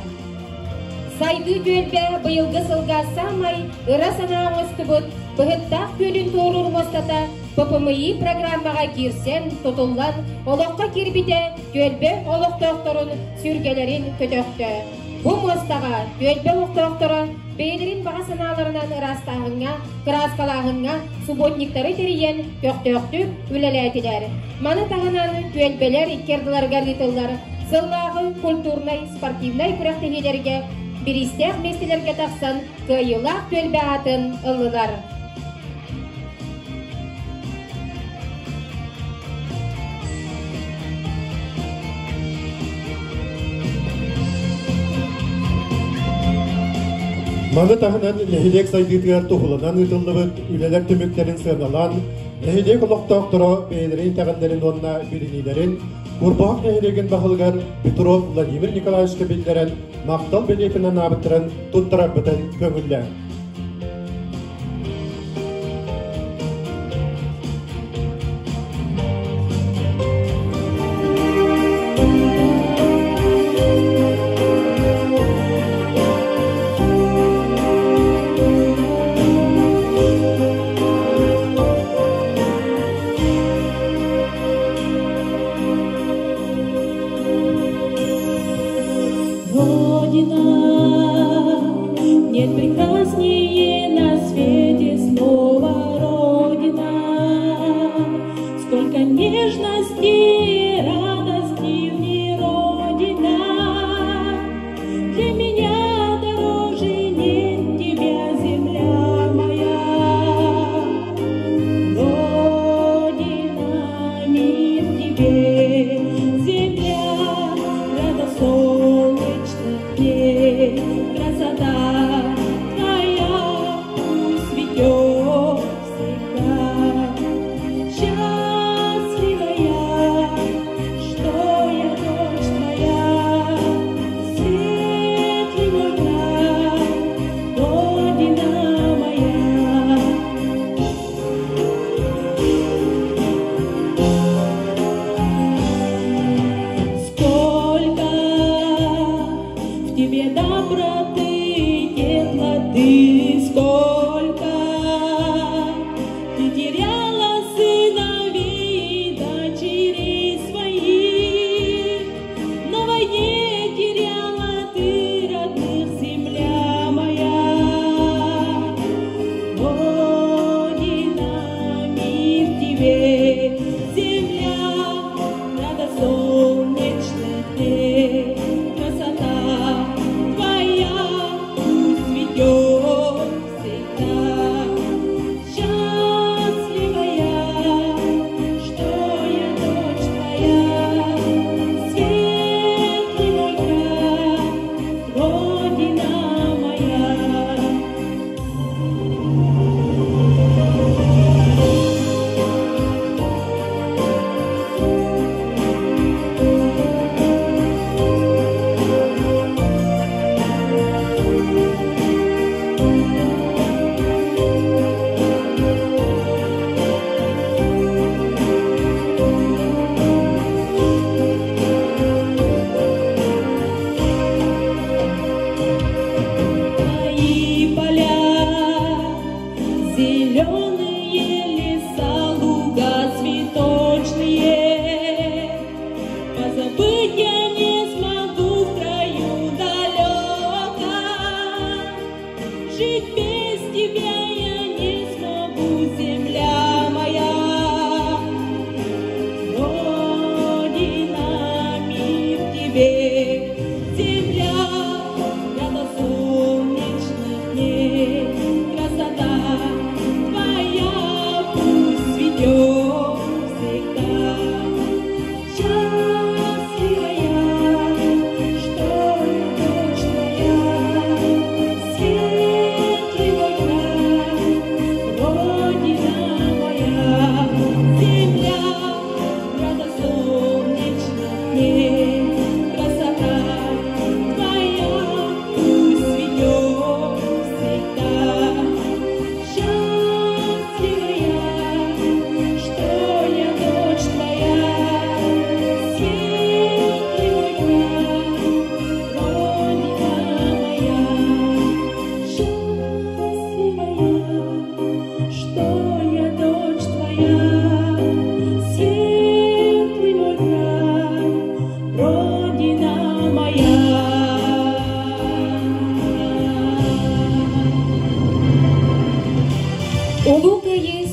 Сайдыы түөлбэ быйылгы сылга саамай ыра санаа оҥостубут быһыттаах күөлүн туоруур муостата ППМИ программаҕа киирсэн, тутуллан, олоххо киирбитэ түөлбэ олохтоохторун сүргэлэрин көтөхтө. Бу муостаҕа түөлбэ олохтоохторо бэйэлэрин баҕа санааларынан ыраастааһыҥҥа, кырааскалааһыҥҥа субботниктары тэрийэн көхтөөхтүк үлэлээтилэр. Маны таһынан түөлбэлэр икки ардыларыгар ыытыллар сыллааҕы культурнай, спортивнай күрэхтэһиилэргэ бириистээх миэстэлэргэ тахсан кыайыылаах түөлбэ аатын ыллылар. Маны таһынан нэһилиэк сайдыытыгар туһуланан ыытыллыбыт үлэлэр түмүктэрин сыаналаан, нэһилиэк олохтоохторо бэйэлэрин итэҕэллэрин уонна билиниилэрин Курбаах нэһилиэгин баһылыгар Петров Владимир Николаевичка биллэрэн, махтал бэлиэтин анаабыттарын туттарарбытын көҥүллээн. Родина, нет прекраснее на свете слова Родина. Сколько нежности и радости в ней Родина. Для меня дороже нет тебя, земля моя. Родина, мир тебе, земля, рада солнечных дней, красота твоя пусть цветет всегда. Счастлива я, что я дочь твоя, светлый мой край, Родина моя. Сколько в тебе доброты, теплоты, сколько ты теряла сыновей и дочерей своих, на войне теряла ты родных, земля моя. Родина, мир тебе, земля, рада солнечных дней, красота твоя пусть цветет всегда. Счастлива я, что я дочь твоя, светлый мой край, Родина моя. Твои поля, зеленые леса, луга цветочные. Позабыть я не смогу в краю далеком. Жить без тебя я не смогу, земля моя. Родина, мир тебе, земля, рада солнечных дней, красота твоя пусть цветет всегда. Счастлива я, что я дочь твоя,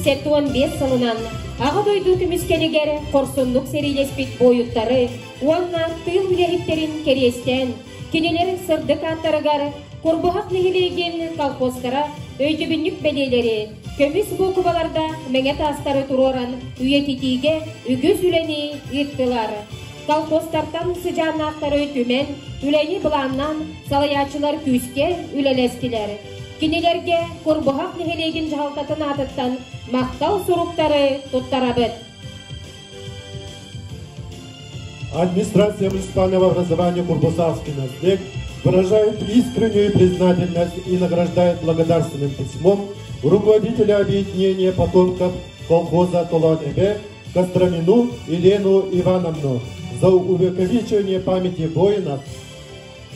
75 сылынан Аҕа дойду көмүскэлигэр хорсуннук сэриилэспит буойуттары уонна тыыл үлэһиттэрин кэриэстээн, кинилэр сырдык ааттарыгар Курбуһах нэһилиэгин колхозтара өйдөбүнньүк бэлиэлэри, көмүс буукубалардаах мэҥэ таастары туруоран үйэтитиигэ үгүс үлэни ыыттылар. Колхозтартан сыдьааннаахтары түмэн, үлэни былааннаан салайааччылар күүскэ үлэлэстилэр. Кинилэргэ Курбуһах нэһилиэгин дьаһалтатын аатыттан махтал суруктары туттарабыт. Администрация муниципального образования Курбусавский наслег выражает искреннюю признательность и награждает благодарственным письмом руководителя объединения потомков колхоза Толон-Эбе Костромину Елену Ивановну за увековечивание памяти воинов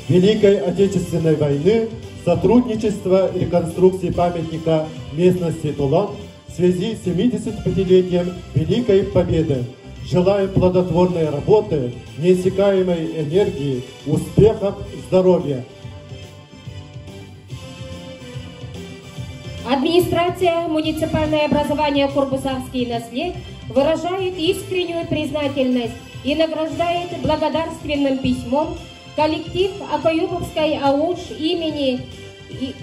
Великой Отечественной войны, сотрудничество и реконструкции памятника местности Тулан в связи с 75-летием Великой Победы. Желаем плодотворной работы, неиссякаемой энергии, успехов, здоровья. Администрация муниципальное образование Курбусавский наслед выражает искреннюю признательность и награждает благодарственным письмом коллектив Акоюбовской АУШ имени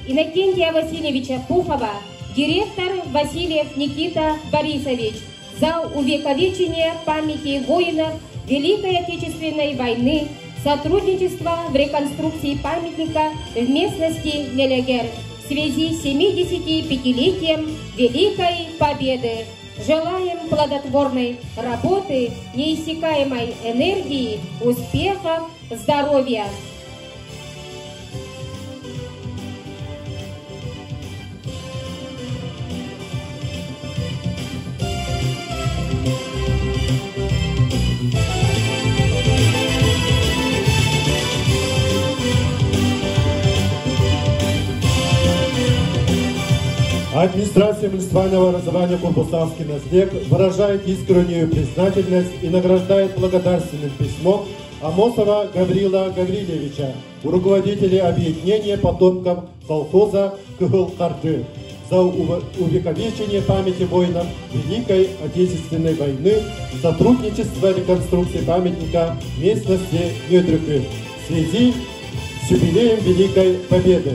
Иннокентия Васильевича Пухова, директор Васильев Никита Борисович, за увековечение памяти воинов Великой Отечественной войны, сотрудничество в реконструкции памятника в местности Мелегер в связи с 75-летием Великой Победы. Желаем плодотворной работы, неиссякаемой энергии, успехов, здоровья! Администрация муниципального образования Курбусавский наслег выражает искреннюю признательность и награждает благодарственным письмом Амосова Гаврила Гаврилевича, руководителя объединения потомков колхоза Кыгыл-Карды, за увековечение памяти воинов Великой Отечественной войны, сотрудничество реконструкции памятника местности Нёдрюкы в связи с юбилеем Великой Победы.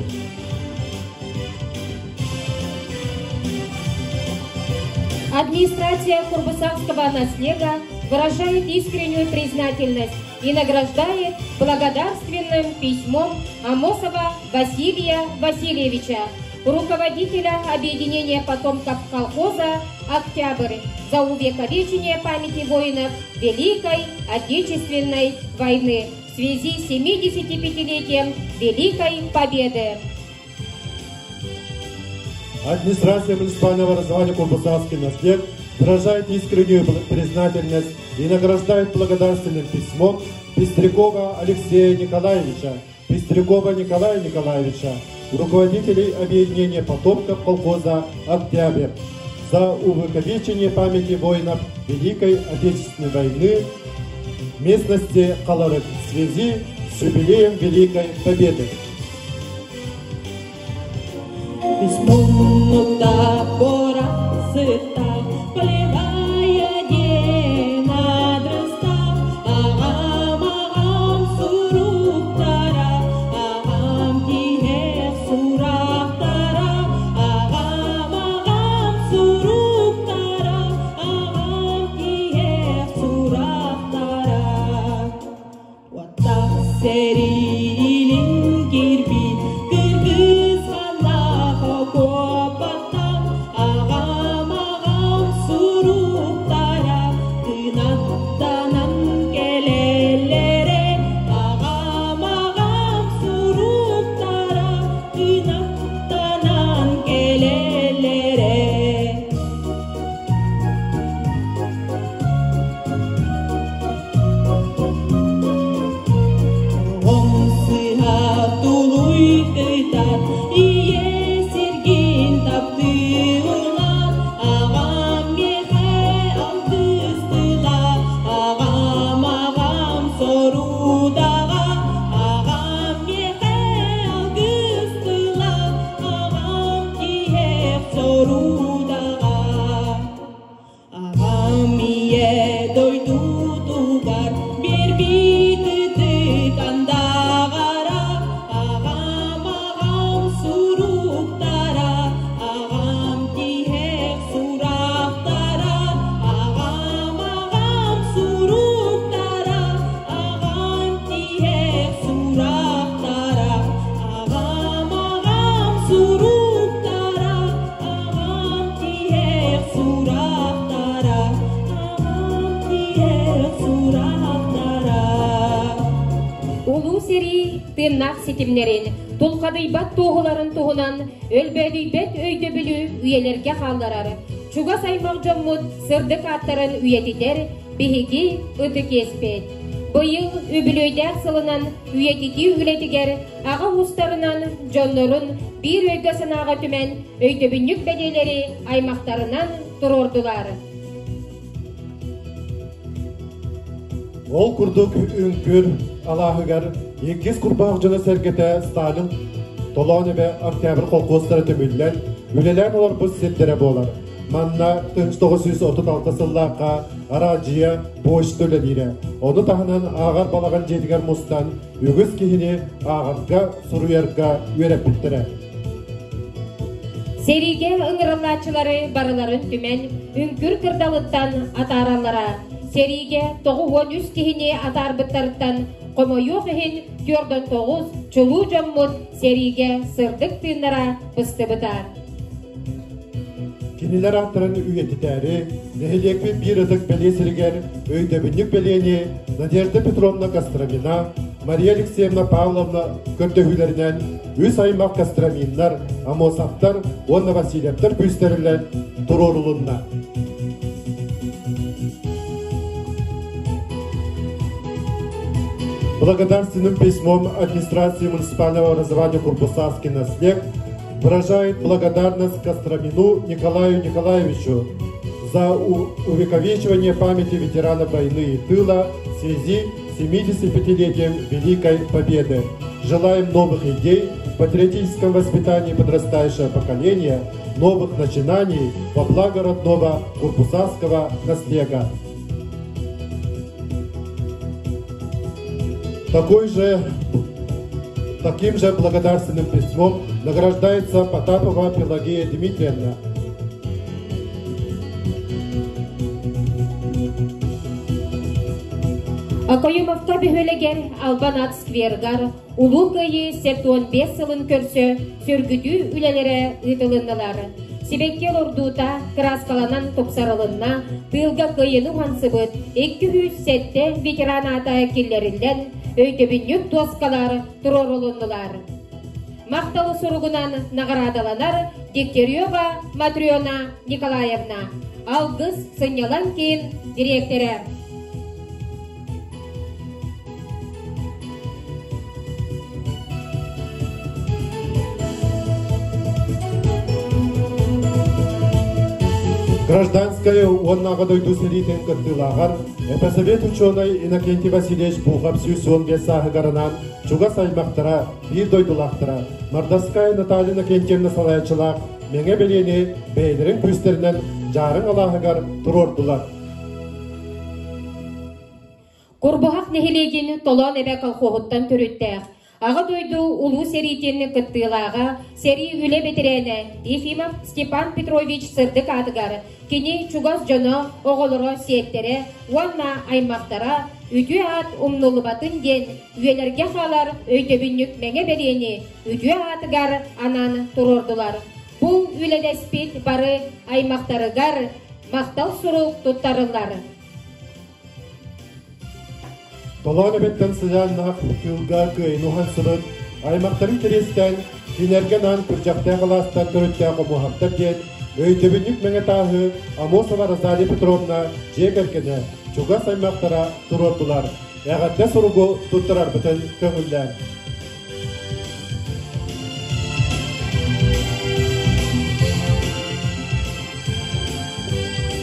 Администрация Курбусавского наслега выражает искреннюю признательность и награждает благодарственным письмом Амосова Василия Васильевича, руководителя объединения потомков колхоза «Октябрь» за увековечение памяти воинов Великой Отечественной войны в связи с 75-летием Великой Победы. Администрация муниципального образования Курбусавский наслед выражает искреннюю признательность и награждает благодарственным письмом Пестрякова Алексея Николаевича, Пестрякова Николая Николаевича, руководителей объединения потомков колхоза «Октябрь» за увековечение памяти воинов Великой Отечественной войны в местности Каларык в связи с юбилеем Великой Победы. Улуу сэрии тыыннаах ситимнэрин, тулхадыйбат туоһуларын туһунан өлбөөдүйбэт өйдөбүлү үйэлэргэ хаалларар, чугас аймах дьоммут сырдык ааттарын үйэтитэр биһиги ытык иэспит. Быйыл үбүлүөйдээх сылынан үйэтитии үлэтигэр аҕа уустарынан дьоннорун биир өйгө-санааҕа түмэн өйдөбүнньүк бэлиэлэри аймахтарынан туруордулар. Ол курдук Үҥкүр алааһыгар иккис курбаах дьоно-сэргэтэ Сталин Толоон эбэ Октябрь холкуостара түмүллэн, үлэлээн олорбут сирдэрэ буолар. Манна 1936 сыллаахха араадьыйа, почта үлэлиирэ. Ону таһынан ааҕар балаҕан дьиэтигэр мустан үгүс киһини ааҕарга, суруйарга үөрэппиттэрэ. Сэриигэ ыҥырыллааччылары барыларын түмэн, үҥкүр кырдалыттан атаараллара. Сэриигэ 93 киһини атаарбыттарыттан хомойуох иһин 49 чулуу дьоммут сэриигэ сырдык тыыннара быстыбыта. Кинилэр ааттарын үйэтитээри нэһилиэкпит биир ытык бэлиэ сиригэр өйдөбүнньүк бэлиэни Надежда Петровна Костромина, Мария Алексеевна Павловна көрдөһүүлэринэн үс аймах Костроминнар, Амосовтар уонна Васильевтар күүстэринэн туруорулунна. Благодарственным письмом администрации муниципального образования Курбусавский наслег выражает благодарность Костромину Николаю Николаевичу за увековечивание памяти ветеранов войны и тыла в связи с 75-летием Великой Победы. Желаем новых идей в патриотическом воспитании подрастающего поколения, новых начинаний во благо родного курбусавского наслега. Такой же, таким же благодарственным письмом награждается Потапова Пелагея Дмитриевна. Окоемовка бөһүөлэгэр Албан ат сквергар Улуу Кыайыы 75 сылын көрсө сөргүтүү үлэлэрэ ыытылыннылар. Сибэкки олордуута кырааскаланан тупсарылынна, тыылга кыайыны уһансыбыт 207 ветеран аата киллэриллэн, өйдөбүнньүк дуоскалар туруорулуннулар. Махтал суругунан наҕараадаланар Дегтярева Матрена Николаевна, Алгыс сынньалаҥ киин дириэктэрэ. Гражданская уонна Аҕа дойду сэриитин кыттыылааҕар Эпосовет учуонай Иннокентий Васильевич Пухов 115 сааһыгар анаан чугас аймахтара, биир дойдулаахтара Мордовская Наталья Иннокентьевна салайааччылаах Мэҥэ бэлиэни бэйэлэрин күүстэринэн Дьаарыҥ алааһыгар туруордулар. Курбуһах нэһилиэгин Толоон эбэ колхоһуттан төрүттээх, Аҕа дойду Улуу сэриитин кыттыылааҕа, сэрии үлэ бэтэрээнэ Ефимов Степан Петрович сырдык аатыгар кини чугас дьоно, оҕолоро, сиэттэрэ уонна аймахтара үтүө аат умнуллубатын диэн үйэлэргэ хаалар өйдөбүнньүк мэҥэ бэлиэни үтүө аатыгар анаан туруордулар. Бу үлэлэспит бары аймахтарыгар махтал сурук туттарыллар. Толоон эбэттэн сыдьааннаах тыылга кыайын уһансыбыт, аймахтарын кириэстээн, кинилэргэ анаан күрдьэхтээх алаастан төрүттээх омуоһаптар диэн өйдөбүнньүк мэҥэ тааһы Амосова Розалия Петровна дьиэ кэргэнэ, чугас аймахтара туруордулар. Эҕэрдэ суругу туттарарбытын көҥүллээн.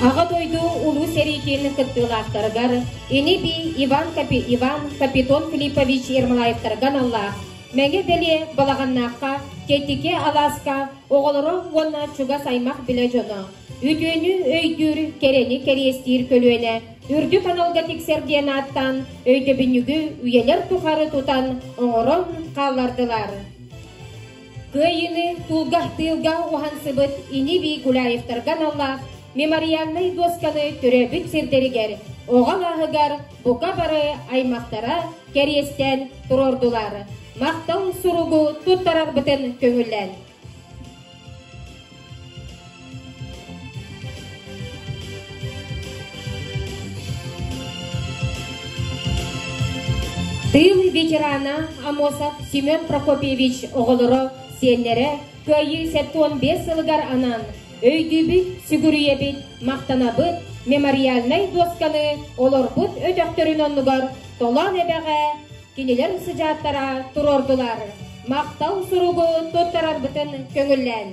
Аҕа дойду Улуу сэриитин кыттыылаахтарыгар ини-бии Иван, Капи, Иван Капитон Филиппович Ермолаевтарга аналлаах Мэҥэ бэлиэ Балаҕаннаахха Кэтике алааска оҕолоро уонна чугас аймах билэ дьоно үтүөнү өйдүүр, кэрэни кэриэстиир көлүөнэ үрдүк аналга тиксэр диэн ааттаан өйдөбүнньүгү үйэлэр тухары тутан оҥорон хааллардылар. Кыайыыны туулгах тыылга уһансыбыт ини-бии Гуляевтарга аналлаах мемориальнай дуосканы төрөөбүт сирдэригэр, оҕо алааһыгар бука бары аймахтара кэриэстээн туруордулар. Махтал суругу туттарарбытын көҥүллээн. Тыыл ветерана Амосов Семен Прокопьевич оҕолоро, сиэннэрэ Кыайыы 75 сылыгар анаан өйдүүбүт, сүгүрүйэбит, махтанабыт мемориальнай дуосканы олорбут өтөхтөрүн оннугар Толоон эбэҕэ кинилэр сыдьааттара туруордулар. Махтал суругу туттарарбытын көҥүллээн.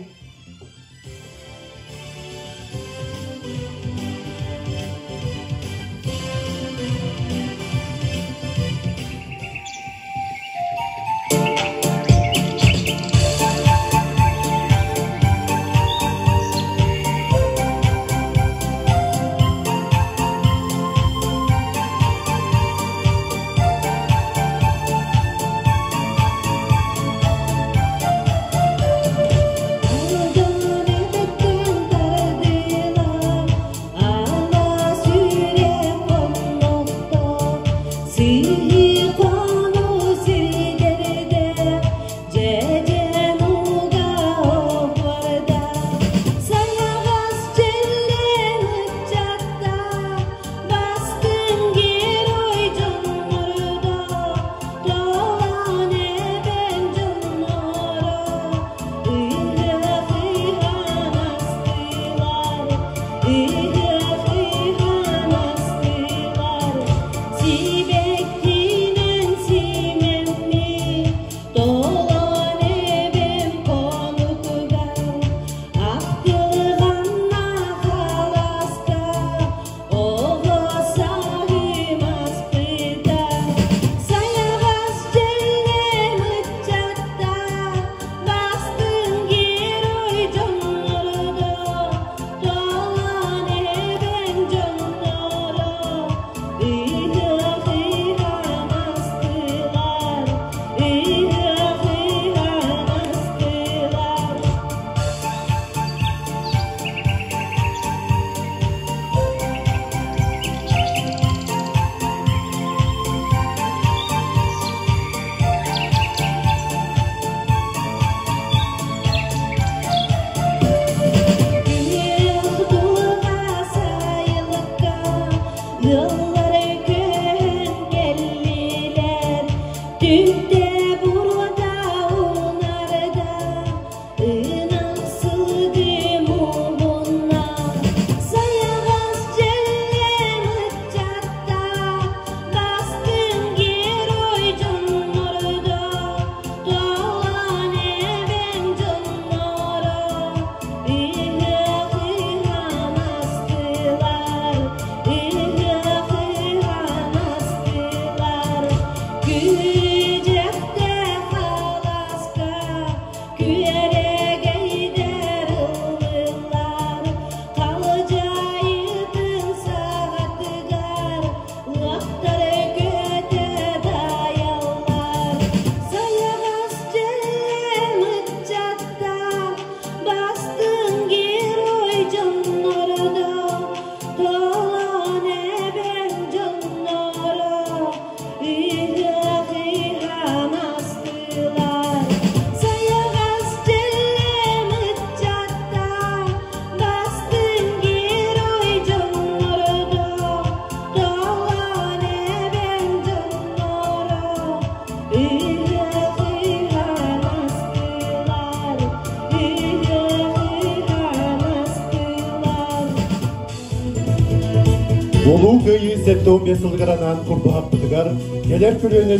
Улуу Кыайыы 75 сылыгар анаан курбуһаппытыгар, кэлэр көлүөнэ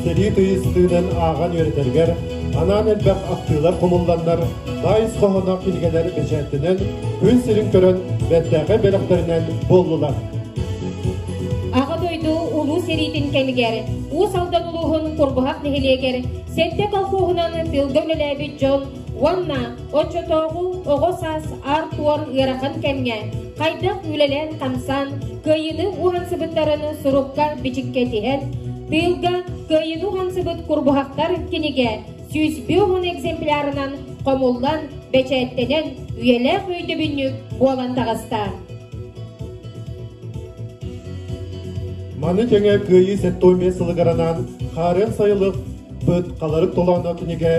сэрии тыйыстыынан ааҕан үөрэтэргэр анаан элбэх ахтыылар хомулланнар, баай ис хоһооноох кинигэлэр бэчээттэнэн, күн сирин көрөн, бэртээхэй бэлэхтэринэн буоллулар. Аҕа дойду Улуу сэриитин кэмигэр Уус Алдан улууһун Курбуһах нэһилиэгэр сэттэ колхоһунан тыылга үлэлээбит дьон уонна оччотооҕу оҕо саас аар-туор ыарахан кэмҥэ хайдах үлэлээн-хамсаан кыайыыны уһансыбыттарын сурукка бичиккэ тиһэн, тыылга кыайыыны уһансыбыт курбуһахтар кинигэ 150 экземплярынан хомуллан, бэчээттэнэн, үйэлээх өйдөбүнньүк буолан таҕыста. Маны тэҥэ Кыайыы 75 сылыгар анаан Хаарыан сайылык быт халарык толооно кинигэ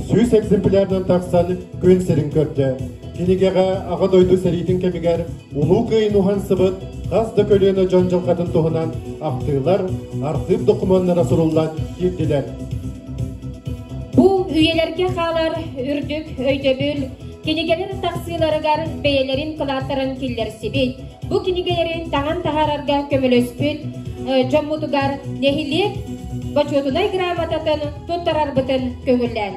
100 экземплярынан тахсан күн сирин көрдө. Кинигэҕэ Аҕа дойду сэриитин кэмигэр Улуу Кыайын уһансыбыт хас да көлүөнэ дьон дьылҕатын туһунан ахтыылар, архыып докумуоннара суруллан киирдилэр. Бу үйэлэргэ хаалар үрдүк өйдөбүл кинигэлэр тахсыыларыгар бэйэлэрин кылааттарын киллэрсибит, бу кинигэлэри таҥан таһаарарга көмөлөспүт дьоммутугар нэһилиэк бочуотунай грамотатын туттарарбытын көҥүллээн.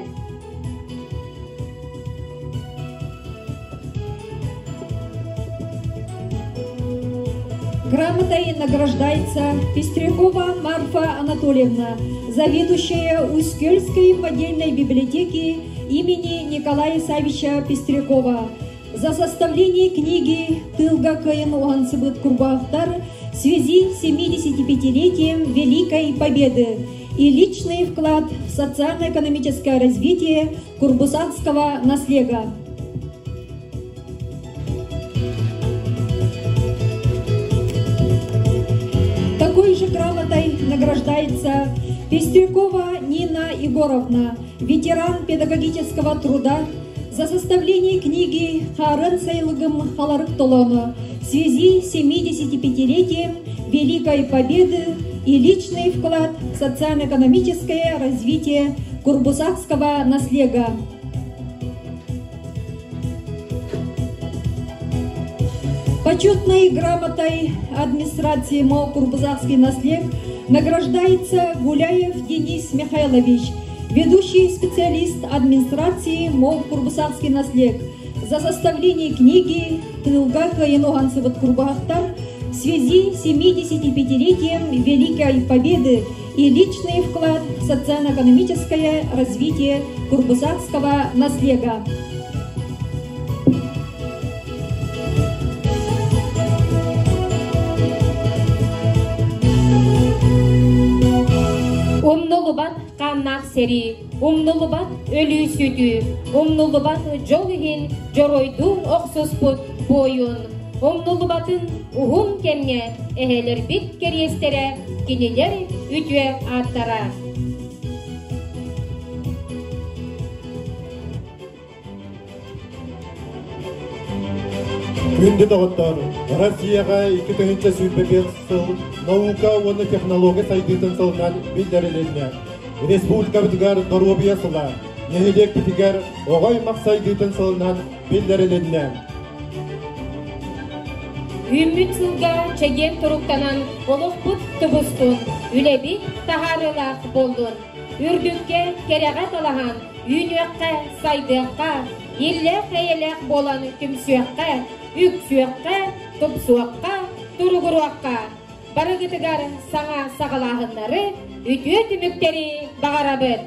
Грамотой награждается Пестрякова Марфа Анатольевна, заведующая Усть-Кельской модельной библиотеки имени Николая Савича Пестрякова за составление книги «Тылга кыайан уһансыбыт курбаахтар» в связи с 75-летием Великой Победы и личный вклад в социально-экономическое развитие курбусакского наслега. Такой же грамотой награждается Пестрякова Нина Егоровна, ветеран педагогического труда, за составление книги «Харын Сайлыгым Халарык Толону» в связи с 75-летием Великой Победы и личный вклад в социально-экономическое развитие курбусакского наслега. Почетной грамотой администрации МО «Курбузакский наслег» награждается Гуляев Денис Михайлович, ведущий специалист администрации МО «Курбусакский наслег» за составление книги «Тылга кыайан уһансыбыт курбуһахтар» в связи с 75-летием Великой Победы и личный вклад в социально-экономическое развитие курбусакского наслега. Умнулубат хааннаах сэрии, умнулубат өлүү-сүтүү, умнулубат дьол иһин дьоруойдуу охсуспут буойун, умнулубатын уһун кэмҥэ эһэлэрбит кэриэстэрэ, кинилэр үтүө ааттара. Күндү доҕоттор, Россияҕа 2025 сыл наука уонна технология сайдыытын сылынан биллэрилиннэ. Республикабытыгар доруобуйа сыла, нэһилиэкпитигэр оҕо аймах сайдыытын сылынан биллэрилиннэ. Үүммүт сылга чэгиэн туруктанан олохпут тубустун, үлэбит таһаарыылаах буоллун. Үрдүккэ, кэрэҕэ талаһан, үүнүөххэ, сайдыахха, иллээх-эйэлээх буолан түмсүөххэ, үксүөххэ, тупсуохха, туругуруохха. Барыгытыгар саҥа саҕалааһыннары, үтүө түмүктэри баҕарабыт!